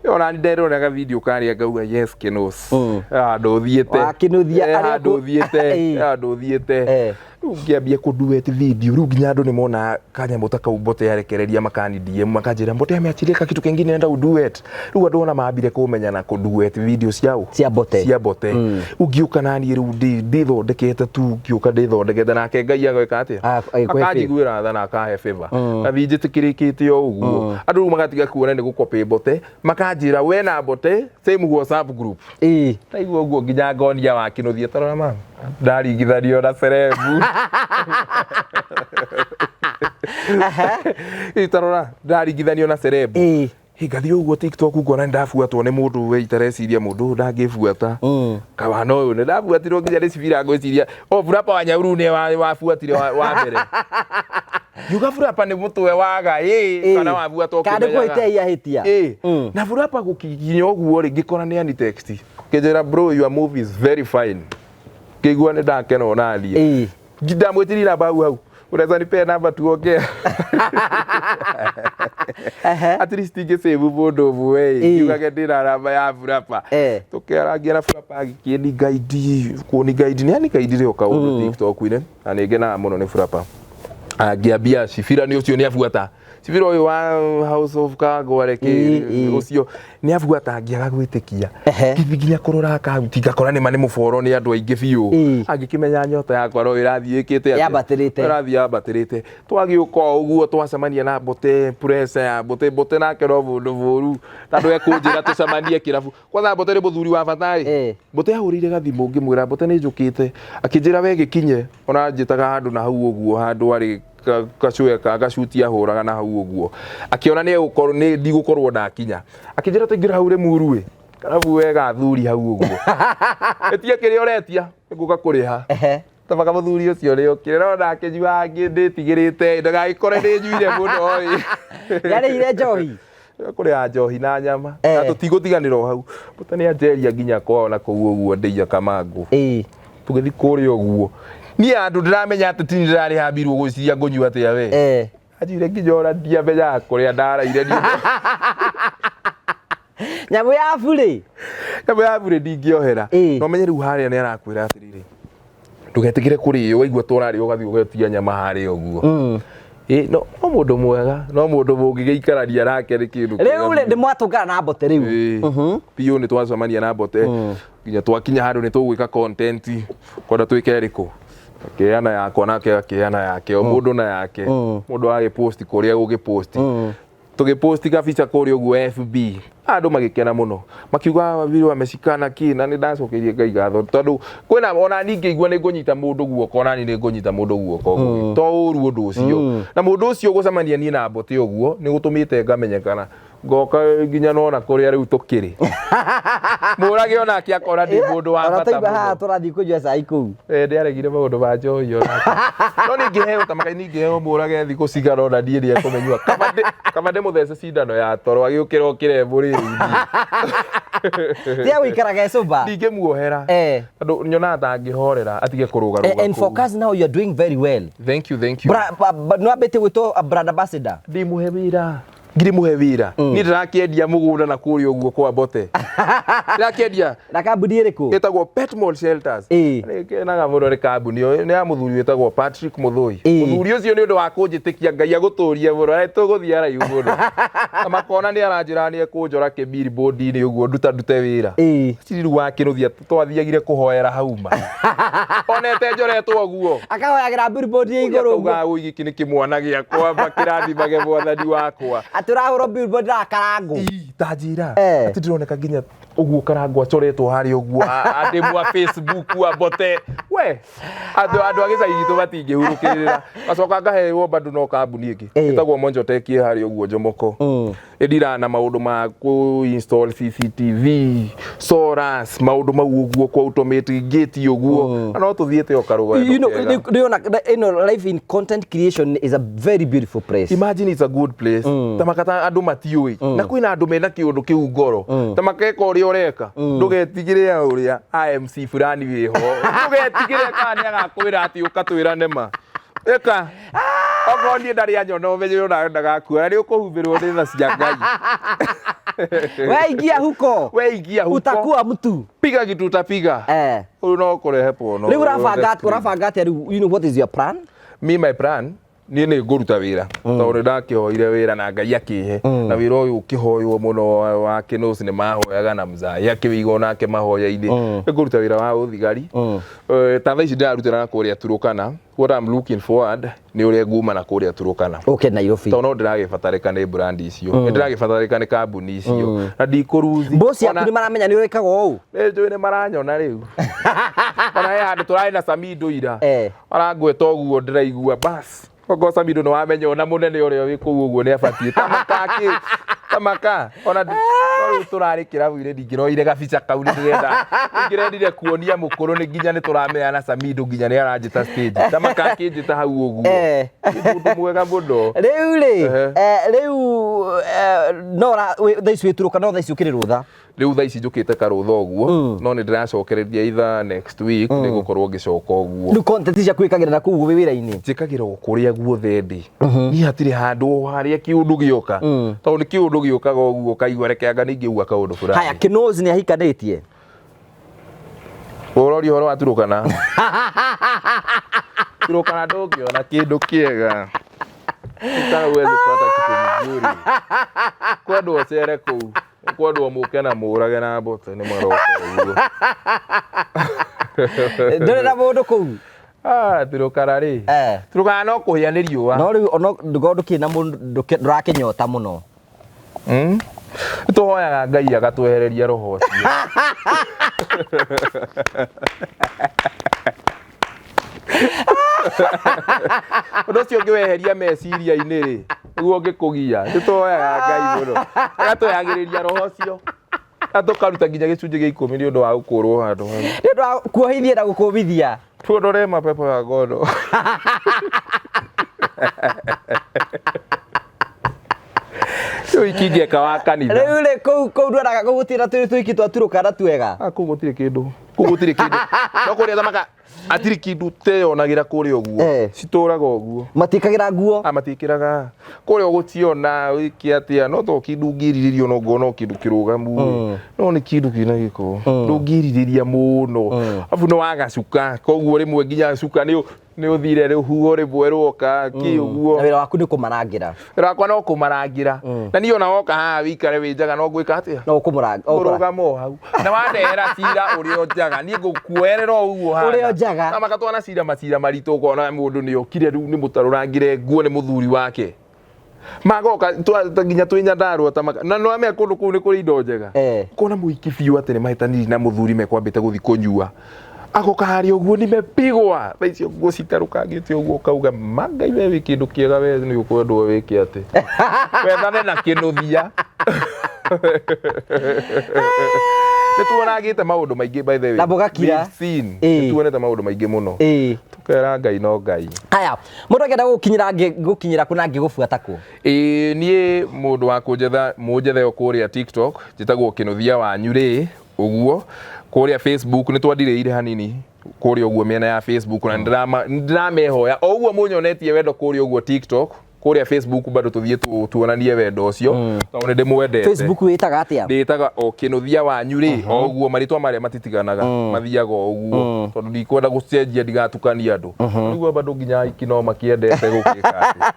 Ona nĩ nderorera video karĩa ngauga yes Kĩnũs. Handũ ũthiĩte. Wakĩnũthia arĩa Handũ ũthiĩte. Handũ ũthiĩte. Rĩu ngĩambia kũ duet video rĩu nginya andũ nĩ mona kanyamũ ta kau Mbote yarekereria makani DM makanjĩra Mbote ameachilia kitu kingine enda uduet. Rĩu andũ ona mambire kũmenya na kũ duet video ciao cia Mbote. Cia Mbote. Rĩu ngĩũka naniĩ rĩu ndĩthondekete tu, ngĩũka ndĩthondekete nake Ngai ageka atĩa? Agĩkũhe favor. Akanjiguĩra tha na akahe favor. Ngathiĩ njĩtĩkĩrĩkĩte o ũguo. Andũ rĩu magatiga kuona nĩ gũkopĩ Mbote, makanjĩra we na Mbote same WhatsApp group. Ndaigua ũguo nginya ngonia wa Kĩnũthia tarora ma ndaringithanio na cerebu. Tarora ndaringithanio na cerebu. Ngathiĩ ũguo TikTok ngona nĩ ndabuatwo nĩ mũndũ we itareciria mũndũ ũyũ ndangĩbuata. Kawana ũyũ nĩ ndabuatirwo nginya nĩ cibira ngwĩciria o burapa wa Nyauru nĩ wabuatire wa mbere. Ngiuga burapa nĩ mũtwe waga ĩ kana wabuatwo Kana nĩ ũkĩmenyaga. kũhĩtia ahĩtia. Ĩ, na burapa gũkinya ũguo rĩ ngĩkora nĩ ani text kĩnjĩra, "Bro, your movie is very fine." Ngĩigua nĩ ndakena onaniĩ. Ndamwĩtirie namba hau hau, "Unaweza nipea namba tuongee?" At least ingĩsave mũndũ ũmwe ĩ, ngiugage ndĩna namba ya burapa. Tũkĩarangia na burapa agĩkĩni guide kũni guide nĩ ani guide o kaũndũ TikTok-inĩ na nĩ ngenaga mũno nĩ burapa. Angĩambia cibira nĩ ũcio nĩ abuata cibira ũyũ wa House of Kagware kĩ ũcio nĩ abuata ngĩaga gwĩtĩkia. Ngĩthiĩ nginya kũrora akaunti ngakora nĩ ma nĩ mũboro nĩ andũ aingĩ biũ. Angĩkĩmenya nyota yakwa no ĩrathiĩ ĩkĩte atĩa? Yambatĩrĩte. Ĩrathiĩ yambatĩrĩte. Twagĩũka o ũguo twacemania na Mbote, pressure ya Mbote. Mbote nake no mũndũ mũru tondũ ekũnjĩra tũcemanie kĩrabu. Kwanza Mbote nĩ mũthuri wa bata ĩ. Mbote ahũrĩire gathimũ ngĩmwĩra Mbote nĩ njũkĩte, akĩnjĩra we gĩkinye ona anjĩtaga handũ na hau ũguo handũ arĩ gacũe ka gacuti ahũraga na hau ũguo akĩona nĩ egũkorwo nĩ ndigũkorwo ndakinya, akĩnjĩra tũingĩre hau Rĩmuru ĩ karabu wega athuri hau ũguo ĩtia kĩrĩa ũretia nĩngũka kũrĩha. Tabaka mũthuri ũcio nĩ ũkire no ndakĩnyua ndĩtigĩrĩte ndagagĩkore nĩ nyuire mũno ĩ. Yarĩire njohi. Kũrĩa njohi na nyama. Na tũtigũtiganĩra o hau. Mbote nĩ anjeria nginya kwao na kũu ũguo ndĩia Kamangũ. Tũgĩthiĩ kũrĩa ũguo niĩ andũ ndĩramenya atĩ tini ndĩrarĩha mbirũ gwĩciria ngũnyua atĩa we. Anjire nginya ona ndiamenyaga kũrĩa ndaraire niĩ. Nyamũ ya burĩ. Nyamũ ya burĩ ndingĩohera. No menye rĩu harĩa nĩ arakwĩra atĩrĩrĩ, ndũgetigĩre kũrĩo waigua tũrarĩa ũgathiĩ ũgetia nyama harĩa ũguo. Ĩ, no no mũndũ mwega no mũndũ mũngĩgĩikarania nake nĩ kĩndũ Rĩu kĩega rĩ biũ. nĩ mwatũngana na Mbote rĩu. Ĩ, biũ nĩ twacemania na Mbote nginya twakinya handũ nĩ tũgwĩka content kwenda twĩke ĩrĩkũ akĩheana yakwa nake akĩheana yake o mũndũ na yake mũndũ agĩpost kũrĩa gũgĩpost tũgĩposti gabica kũrĩa ũguo FB andũ magĩkena mũno makiuga wabiri wameshikana kĩ na nĩ ndacokeirie Ngai ngatho tondũ kwĩna ona niĩ ngĩigua nĩ ngũnyita mũndũ guoko ona niĩ nĩ ngũnyita mũndũ guoko to ũru ũndũ ũcio na mũndũ ũcio gũcemania niĩ na Mbote ũguo nĩ gũtũmĩte ngamenyekana ngoka nginya nona kũrĩa rĩu tũkĩrĩ mũrage onake akora ndĩ mũndũ wa Ona bata twaigua haha mũno. tũrathiĩ kũnyua cai kũu. Ndiaregire maũndũ ma njohi onake no ningĩheo ta makai ningĩheo mũrage thikũ cigana ona niĩ nĩ ekũmenyua kaba ndĩmũthece cindano ya toro agĩũkĩra okĩre mũrĩrĩ. Tiga gũikaraga ecũmba. Ndingĩmuohera tondũ nyonaga ta angĩhorera atige kũrũgarũga And for kũu. us now you are doing very well. Thank you, thank you. Nĩ wambĩtie gwĩtwo a brand ambassador. Ndĩmũhe wĩra ngirimuhe wĩra niĩ ndĩrakĩendia mũgũnda na kũrĩa ũguo kwa Mbote ndĩrakĩendia. Na kambuni ĩrĩkũ? Ĩtagwo Petmol Shelters. Nĩ kenaga mũno nĩ kambuni ĩyo nĩ ya mũthuri wĩtagwo Patrick Mũthũi. Mũthuri ũcio nĩ ũndũ wa kũnjĩtĩkia Ngai agũtũrie mũno na tũgũthiĩ haraihu mũno na makona nĩ aranjĩra nĩ ekũnjora kĩbillboard-inĩ ũguo nduta ndute wĩra. Ciri rĩu wakĩnũthia twathiagire kũhoera hau ma onete njoretwo ũguo Akahoyagĩra billboard ĩ igũrũ ũguo. akauga ũi gĩkĩ nĩ kĩmwana gĩakwa mba kĩrathimage mwathani wakwa. Atĩ ũrahũrwo billboard na karangũ. Ii, ta njĩra atĩ ndĩroneka nginya ũguo karangũ acoretwo harĩa ũguo andĩmu a Facebook a Mbote we andũ a gĩcagi gitũ matingĩhurũkĩrĩra gacoka ngaheo bado no kambuni ĩngĩ ĩtagwo Monjotech ĩ harĩa ũguo Njomoko ĩndiraga na maũndũ ma kũ install CCTV solars maũndũ mau ũguo kwa automate gate ũguo na no tũthiĩte o karũgendo You know, kega. nĩona ĩno life in content creation is a very beautiful place. Imagine it's a good place ta makata andũ matiũĩ na kwĩna andũ mena kĩũndũ kĩu ngoro ta makeka ũrĩa ũreka ndũgetigĩre ũrĩa IMC fulani wĩho ndũgetigĩre kana nĩ agakwĩra atĩ ũka twĩrane ma ĩka okorwo niĩ ndarĩ anyona ũmenye ona ndagakuona nĩ ũkũhumbĩrwo nĩ tha cia Ngai. We ingia huko. We ingia huko. Utakuwa mtu. Piga kitu utapiga. Ũyũ no kũrehe pono. Rĩu ũrabanga atĩa rĩu? You know what is your plan? Me my plan niĩ nĩ ngũruta wĩra tondũ nĩ ndakĩhoire wĩra na Ngai akĩhe na wĩra ũyũ ũkĩhoywo mũno wa kĩnũci nĩ mahoyaga na mzai akĩwĩiga onake mahoya-inĩ nĩ ngũruta wĩra wa ũthigari. Ta thaa ici ndĩrarutĩra na kũrĩa Turukana. What I'm looking forward nĩ ũrĩa nguma na kũrĩa Turukana Okay, Nairobi. tondũ no ndĩragĩbatarĩka nĩ brand icio nĩ ndĩragĩbatarĩka nĩ kambuni icio na ndikũruthi. Boss yaku nĩ maramenya nĩ ũrĩkaga ũũ. Nĩ njũĩ nĩ maranyona rĩu ona he handũ tũrarĩ na Samido ira arangweta ũguo ndĩraigua bas okorwo Samido nĩ wamenya ona mũnene ũrĩa wĩ kũu ũguo nĩ abatiĩ ta makakĩ Tamaka ona no rĩu tũrarĩ kĩrabu-inĩ ndingĩroire gabica kau, nĩ ndĩrenda ndingĩrendire kuonia mũkũrũ nĩ nginya nĩ tũramenyana Samido nginya nĩ aranjĩta stage. Tamaka akĩnjĩta hau ũguo. Nĩ mũndũ mwega mũno. Rĩu rĩ, Ehe. Rĩu no thaa ici wĩturũka, no thaa ici ũkĩrĩ rũtha? Rĩu thaa ici njũkĩte karũtha ũguo, no nĩ ndĩracokereria either next week nĩ gũkorwo ngĩcoka ũguo. Rĩu content ciaku wĩkagĩra na kũu wĩ wĩra-inĩ? Njĩkagĩra o kũrĩa guothe ndĩ. Niĩ hatirĩ handũ o harĩa kĩũndũ gĩoka, tondũ nĩ kĩũndũ gĩũkaga ũguo ũkaigua reke anga ningĩuga kaũndũ fulani. Haya, Kĩnũzi nĩ ahikanĩtie? Ũroria ũhoro wa Turukana? Turukana ndũngĩona kĩndũ kĩega. Turukana huwezi kupata kitu mzuri. Kwendwo ũcere kũu, kwendwo mũke na mũrage na mbote nĩ maroka ũguo. Ndũrĩ na mũndũ kũu? Ah, Turukana rĩ, Turukana no kũhĩa nĩ riũa. No rĩu ono ndũkorwo ndũkĩrĩ na mũndũ, ndũrakĩnyota mũno? Tũhoyaga Ngai agatwehereria roho ũcio. Ũndũ ũcio ũngĩweheria meciria-inĩ rĩ, nĩguo ũngĩkũgia. Nĩ tũhoyaga Ngai mũno agatwehagĩrĩria roho ũcio na tũkaruta nginya gĩcunjĩ gĩa 10 nĩ ũndũ wa gũkũrwo handũ hau. Nĩ ũndũ wa kuohithia na gũkũmithia. Tuondolee mapepo ya ngono. Rĩu ikingĩeka wa kanitha. Rĩu rĩ, kũu ndwaraga kũu gũtirĩ na tũiki twa Turukana twega? Ah, kũu gũtirĩ kĩndũ. Kũu gũtirĩ kĩndũ. No kũrĩa thamaka hatirĩ kĩndũ teyonagĩra kũrĩa ũguo. Citũraga ũguo. Matiĩkagĩra nguo? Ah, matiĩkĩraga. Kũrĩa ũgũciona wĩke atĩa, no to kĩndũ ũngĩrirĩria ona ũngĩona o kĩndũ kĩrũgamu rĩ, no nĩ kĩndũ kĩna gĩko. Ndũngĩrirĩria mũno. Arabu nĩ wagacuka, koguo rĩmwe nginya cuka nĩ nĩ ũthire rũhuho rĩmwe rwoka kĩ ũguo. Na wĩra waku nĩ kũmarangĩra? Wĩra wakwa no kũmarangĩra. Na niĩ ona woka haha wĩikare wĩ njaga no ngwĩka atĩa? No ũkũmũranga. Kũrũgama o hau. Na wandehera cira ũrĩa o njaga, niĩ ngũkuoerera o ũguo hana. Ũrĩa o njaga. Na makatwana cira macira maritũ ũkona mũndũ nĩ okire rĩu nĩ mũtarũrangĩre nguo nĩ mũthuri wake. Magoka nginya twĩ Nyandarũa ta maka. Na nĩwamenya kũndũ kũu nĩ kũrĩ indo njega. Ũkona mũhiki biũ atĩ nĩ mahĩtanirie na mũthuri mekwambĩte gũthiĩ kũnyua. Agoka harĩa ũguo nimepigwa. Thaa icio nguo citarũkangĩte ũguo ũkauga ma Ngai we wĩ kĩndũ kĩega we nĩ ũkwendwo wĩke atĩ. Wethane na kĩnũthia. Nĩ tuonagĩte maũndũ maingĩ by the way. Na mũgakira. We've seen. Nĩ tuonete maũndũ maingĩ mũno. Tũkera Ngai no Ngai. Haya, mũndũ angĩenda gũgũkinyĩra gũkinyĩra kũ na angĩgũbuata kũ? Ĩĩ niĩ mũndũ wa kũnjetha mũnjethe o kũrĩa TikTok, njĩtagwo Kĩnũthia wanyu rĩ, ũguo. Kũrĩa Facebook nĩ twandirĩire hanini kũrĩa ũguo mĩena ya Facebook na nĩndĩramehoya o ũguo mũnyonetie wendo kũrĩa ũguo TikTok, kũrĩa Facebook bado tũthiĩ tuonanie wendo ũcio, tondũ nĩ ndĩmwendete. Facebook wĩtaga atĩa? Ndĩtaga o Kĩnũthia wanyu rĩ, o ũguo marĩtwa marĩa matitiganaga, mathiaga o ũguo, tondũ ndikwenda gũcenjia ndigatukanie andũ. Rĩu bado nginya ahiki no makĩendete gũgĩka atĩ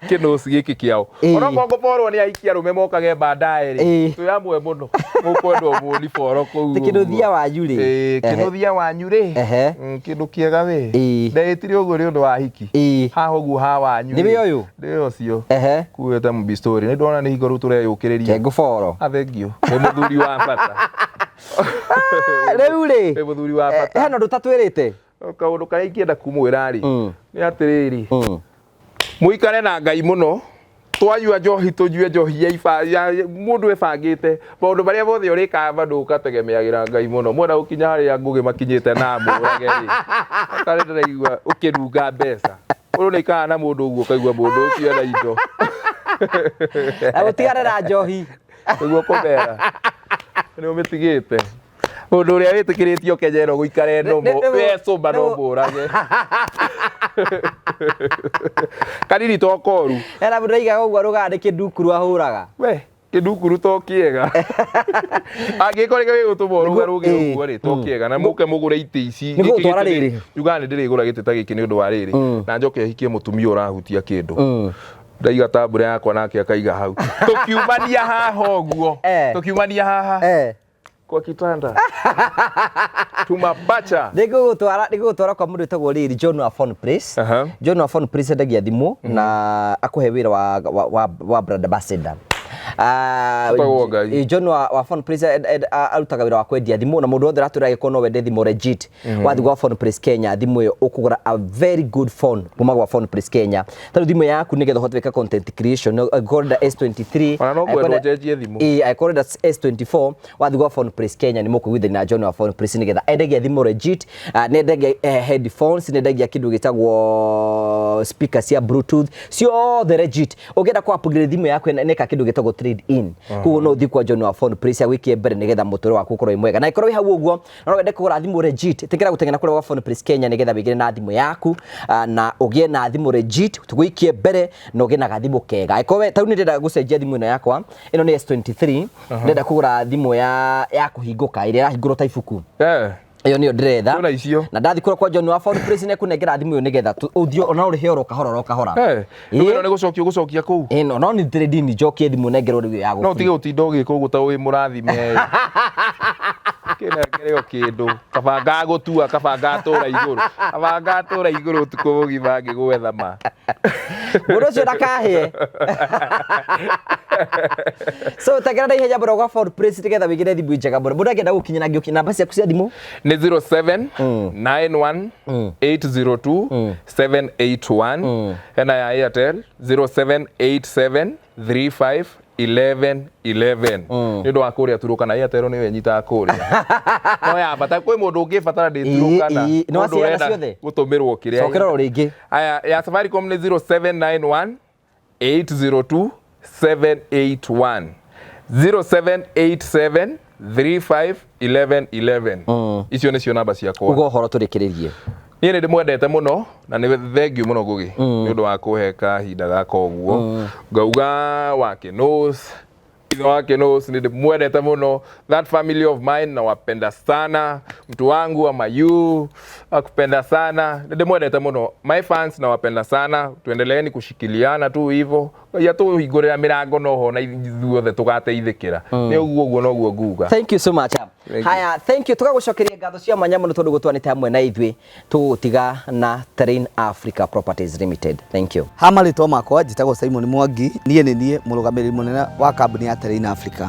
kĩnũci gĩkĩ kĩao. Onokorwo ngũborwo nĩ ahiki arũme mokage baadaye rĩ, twĩ amwe mũno mũkwendwo mũniboro kũu Ti Kĩnũthia wanyu rĩ. Kĩnũthia wanyu rĩ. Kĩndũ kĩega we. Ndeĩtire ũguo nĩ ũndũ wa ahiki. Haha ũguo ha wanyu Nĩ wĩ ũyũ? Nĩ ũcio. Kuĩte mbistori. Nĩ ndona nĩ hingo rĩu tũreyũkĩrĩria. Ngũboro. Ah, thank you. Wĩ mũthuri wa bata. Rĩu rĩ. Wĩ mũthuri wa bata. Hena ũndũ ũtatwĩrĩte? Kaũndũ karĩa ingĩenda kũmwĩra rĩ, nĩ atĩrĩrĩ. Mũikare na Ngai mũno. Twanyua njohi tũnyue njohi ya iba, ya mũndũ ebangĩte maũndũ marĩa mothe ũrĩkaga bado ũkategemeagĩra Ngai mũno. Mwenda gũkinya harĩa Ngũgĩ makinyĩte na amũrage rĩ, karĩ ndĩraigua ũkĩrunga mbeca. Ũyũ nĩ aikaraga na mũndũ ũguo ũkaigua mũndũ ũcio ena indo. Na gũtigane na njohi. Nĩguo kũmera. Nĩ ũmĩtigĩte. Mũndũ ũrĩa wĩtĩkĩrĩtio Kenya ĩno gũikara ĩno we cũmba no mũrage. Kanini to koru. Hena mũndũ aigaga ũguo arũgaga nĩ kĩndukuru ahũraga. We, kĩndukuru to kĩega. Angĩkorwo nĩkĩo gĩgũtũma ũrũgarũge ũguo rĩ, to kĩega. Na mũke mũgũre itĩ ici. Nĩ gũgũtwara rĩrĩ. Njugaga nĩ ndĩrĩgũra gĩtĩ ta gĩkĩ nĩ ũndũ wa rĩrĩ. Na njoke hikie mũtumia ũrahutia kĩndũ. Ndaiga tambũra yakwa nake akaiga hau. Tũkiumania haha ũguo. Tũkiumania haha. Kwa kitanda. Tumapacha. Nĩngũgũtwara kwa mũndũ wĩtagwo rĩrĩ John wa Phone Place. John wa Phone Place endagia thimũ na akũhe wĩra wa brand ambassador. Ah, Ũtagwo Ngai. John wa Phone Place arutaga wĩra wa kwendia thimũ, na mũndũ wothe ũratwĩra agĩkorwo no wende thimũ legit, wathiĩ gwa Phone Place Kenya, thimũ ĩyo ũkũgũra a very good phone kuma gwa Phone Place Kenya. Tarĩu thimũ yaku nĩgetha ũhote gwĩka content creation, angĩkorwo ũrenda S23, Ona no ngwendwo angĩkorwo njenjie thimũ. Ĩĩ, angĩkorwo ũrenda S24, wathiĩ gwa Phone Place Kenya nĩ mũkũiguithania na John wa Phone Place nĩgetha endagia thimũ legit, nĩ endagia headphones, nĩ endagia kĩndũ gĩtagwo speaker cia Bluetooth, ciothe legit. Ũngĩenda kũ upgrade thimũ yaku, nĩka kĩndũ gĩtagwo trade in. Koguo no ũthiĩ kwa John wa Phone Place agwĩkie mbere nĩgetha mũtũrĩre waku ũkorwo wĩ mwega. Na ĩkorwo wĩ hau ũguo no wende kũgũra thimũ legit, ĩtĩkĩra gũteng'era kũrĩa gwa Phone Place Kenya nĩgetha wĩgĩre na thimũ yaku, na ũgĩe na thimũ legit, tũgũikie mbere na ũgĩe na gathimũ kega. Angĩkorwo we tarĩu nĩ ndĩrenda gũcenjia thimũ ĩno yakwa, ĩno nĩ S23, ndĩrenda kũgũra thimũ ya kũhingũka ĩrĩa ĩrahingũrwo ta ibuku. Ĩyo nĩyo ndĩretha. Kwĩna icio. Na ndathi kũrĩa kwa John wa Phone Place nĩ ekũnengera thimũ ĩyo nĩgetha ũthiĩ ona ũrĩhe oro kahora oro kahora. Rĩu ĩno nĩ gũcokia ũgũcokia kũu? Ĩno no nĩ trade njokie thimũ nengerwo rĩu ya No ũtige gũtinda ũgĩka ũguo ta wĩ mũrathime. Kĩnengere o kĩndũ. Kaba ngagũtua, kaba ngatũra igũrũ. Kaba ngatũra igũrũ ũtukũ mũgima ngĩgwetha ma. Mũndũ ũcio ndakahĩe. So tengera na ihenya mũno gwa Phone Place nĩgetha wĩgĩre thimũ njega mũno. Mũndũ angĩenda gũkinya na ngĩũkinya, namba ciaku cia thimũ? Nĩ 07 91 802 781. Hena ya Airtel 0787 35 11 11 nĩ ũndũ wa kũrĩa Turukana. Airtel nĩyo ĩnyitaga kũrĩa, no ya bata kwĩ mũndũ ũngĩbatara ndĩ Turukana. Ĩ, nĩ mũndũ waciheana ũrenda ciothe? gũtũmĩrwo kĩrĩa. Cokera o rĩngĩ. Aya, ya Safaricom nĩ 0791 802 781, 0787 35 11 11. Icio nĩcio namba ciakwa. Uga ũhoro tũrĩkĩrĩrie. Niĩ nĩ ndĩmwendete mũno na nĩ thengiũ mũno Ngugi nĩ ũndũ wa kũhe kahinda gaka ũguo. Ngauga wa Kĩnũs, ithe wa Kĩnũs, nĩ ndĩmwendete mũno. That family of mine, nawapenda sana. Mtu wangu wa mayu akupenda sana, nĩ ndĩmwendete mũno. My fans, nawapenda sana. Tuendeleeni kushikiliana tu hivyo ya tũhingũrĩra mĩrango noho na ithuothe tũgateithĩkĩra. Nĩ ũguo ũguo noguo nguga. Thank you so much. Thank you. Haya, thank you. Tũgagũcokeria ngatho cia mwanya mũno tondũ gũtwanĩte hamwe na ithuĩ. Tũgũtiga na Terrain Africa Properties Limited. Thank you. Ha marĩtwa makwa njĩtagwo Simon Mwangi, niĩ nĩ niĩ mũrũgamĩrĩri mũnene wa kambuni ya Terrain Africa.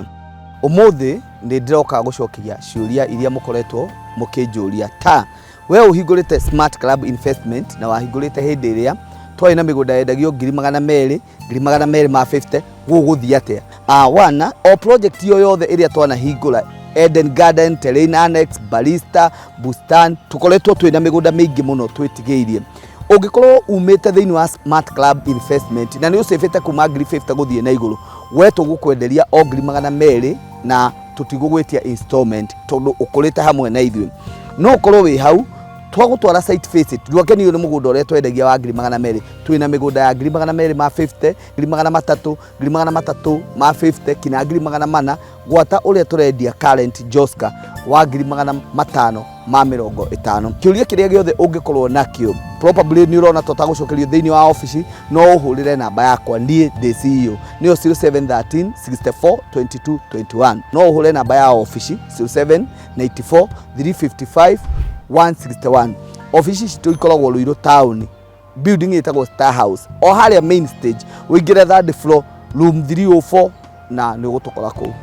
Ũmũthĩ nĩ ndĩroka gũcokeria ciũria iria mũkoretwo mũkĩnjũria ta we ũhingũrĩte Smart Club Investment na wahingũrĩte hĩndĩ ĩrĩa twarĩ na mĩgũnda yendagio 200,000, 250,000, gũgũthiĩ atĩa? Wana o project yo yothe ĩrĩa twanahingũra, Eden Garden, Terrain Annex, Barista, Bustan, tũkoretwo twĩna mĩgũnda mĩingĩ mũno twĩtigĩirie. Ũngĩkorwo umĩte thĩinĩ wa Smart Club Investment na nĩ ũcĩbĩte kuma 50,000 gũthiĩ na igũrũ, we tũgũkwenderia o 200,000 na tũtigũgwĩtia installment tondũ ũkũrĩte hamwe na ithuĩ. No ũkorwo wĩ hau twagũtwara site visit, ndwakenio nĩ mũgũnda ũrĩa twendagia wa 200,000. Twĩna mĩgũnda ya 250,000, 300,000, 350,000 kinya 400,000, gwata ũrĩa tũrendia current Joska wa 550,000. Kĩũria kĩrĩa gĩothe ũngĩkorwo nakĩo, probably nĩ ũrona tũtagũcokerio thĩinĩ wa ofici, no ũhũrĩre namba yakwa, niĩ ndĩ CEO, nĩyo 0713 64 22 21. No ũhũre namba ya ofici 0794 355 161. Ofici citũ ikoragwo Ruiru town, building ĩtagwo Star House, o harĩa main stage, ũingĩre third floor, room 304, na nĩ ũgũtũkora kũu.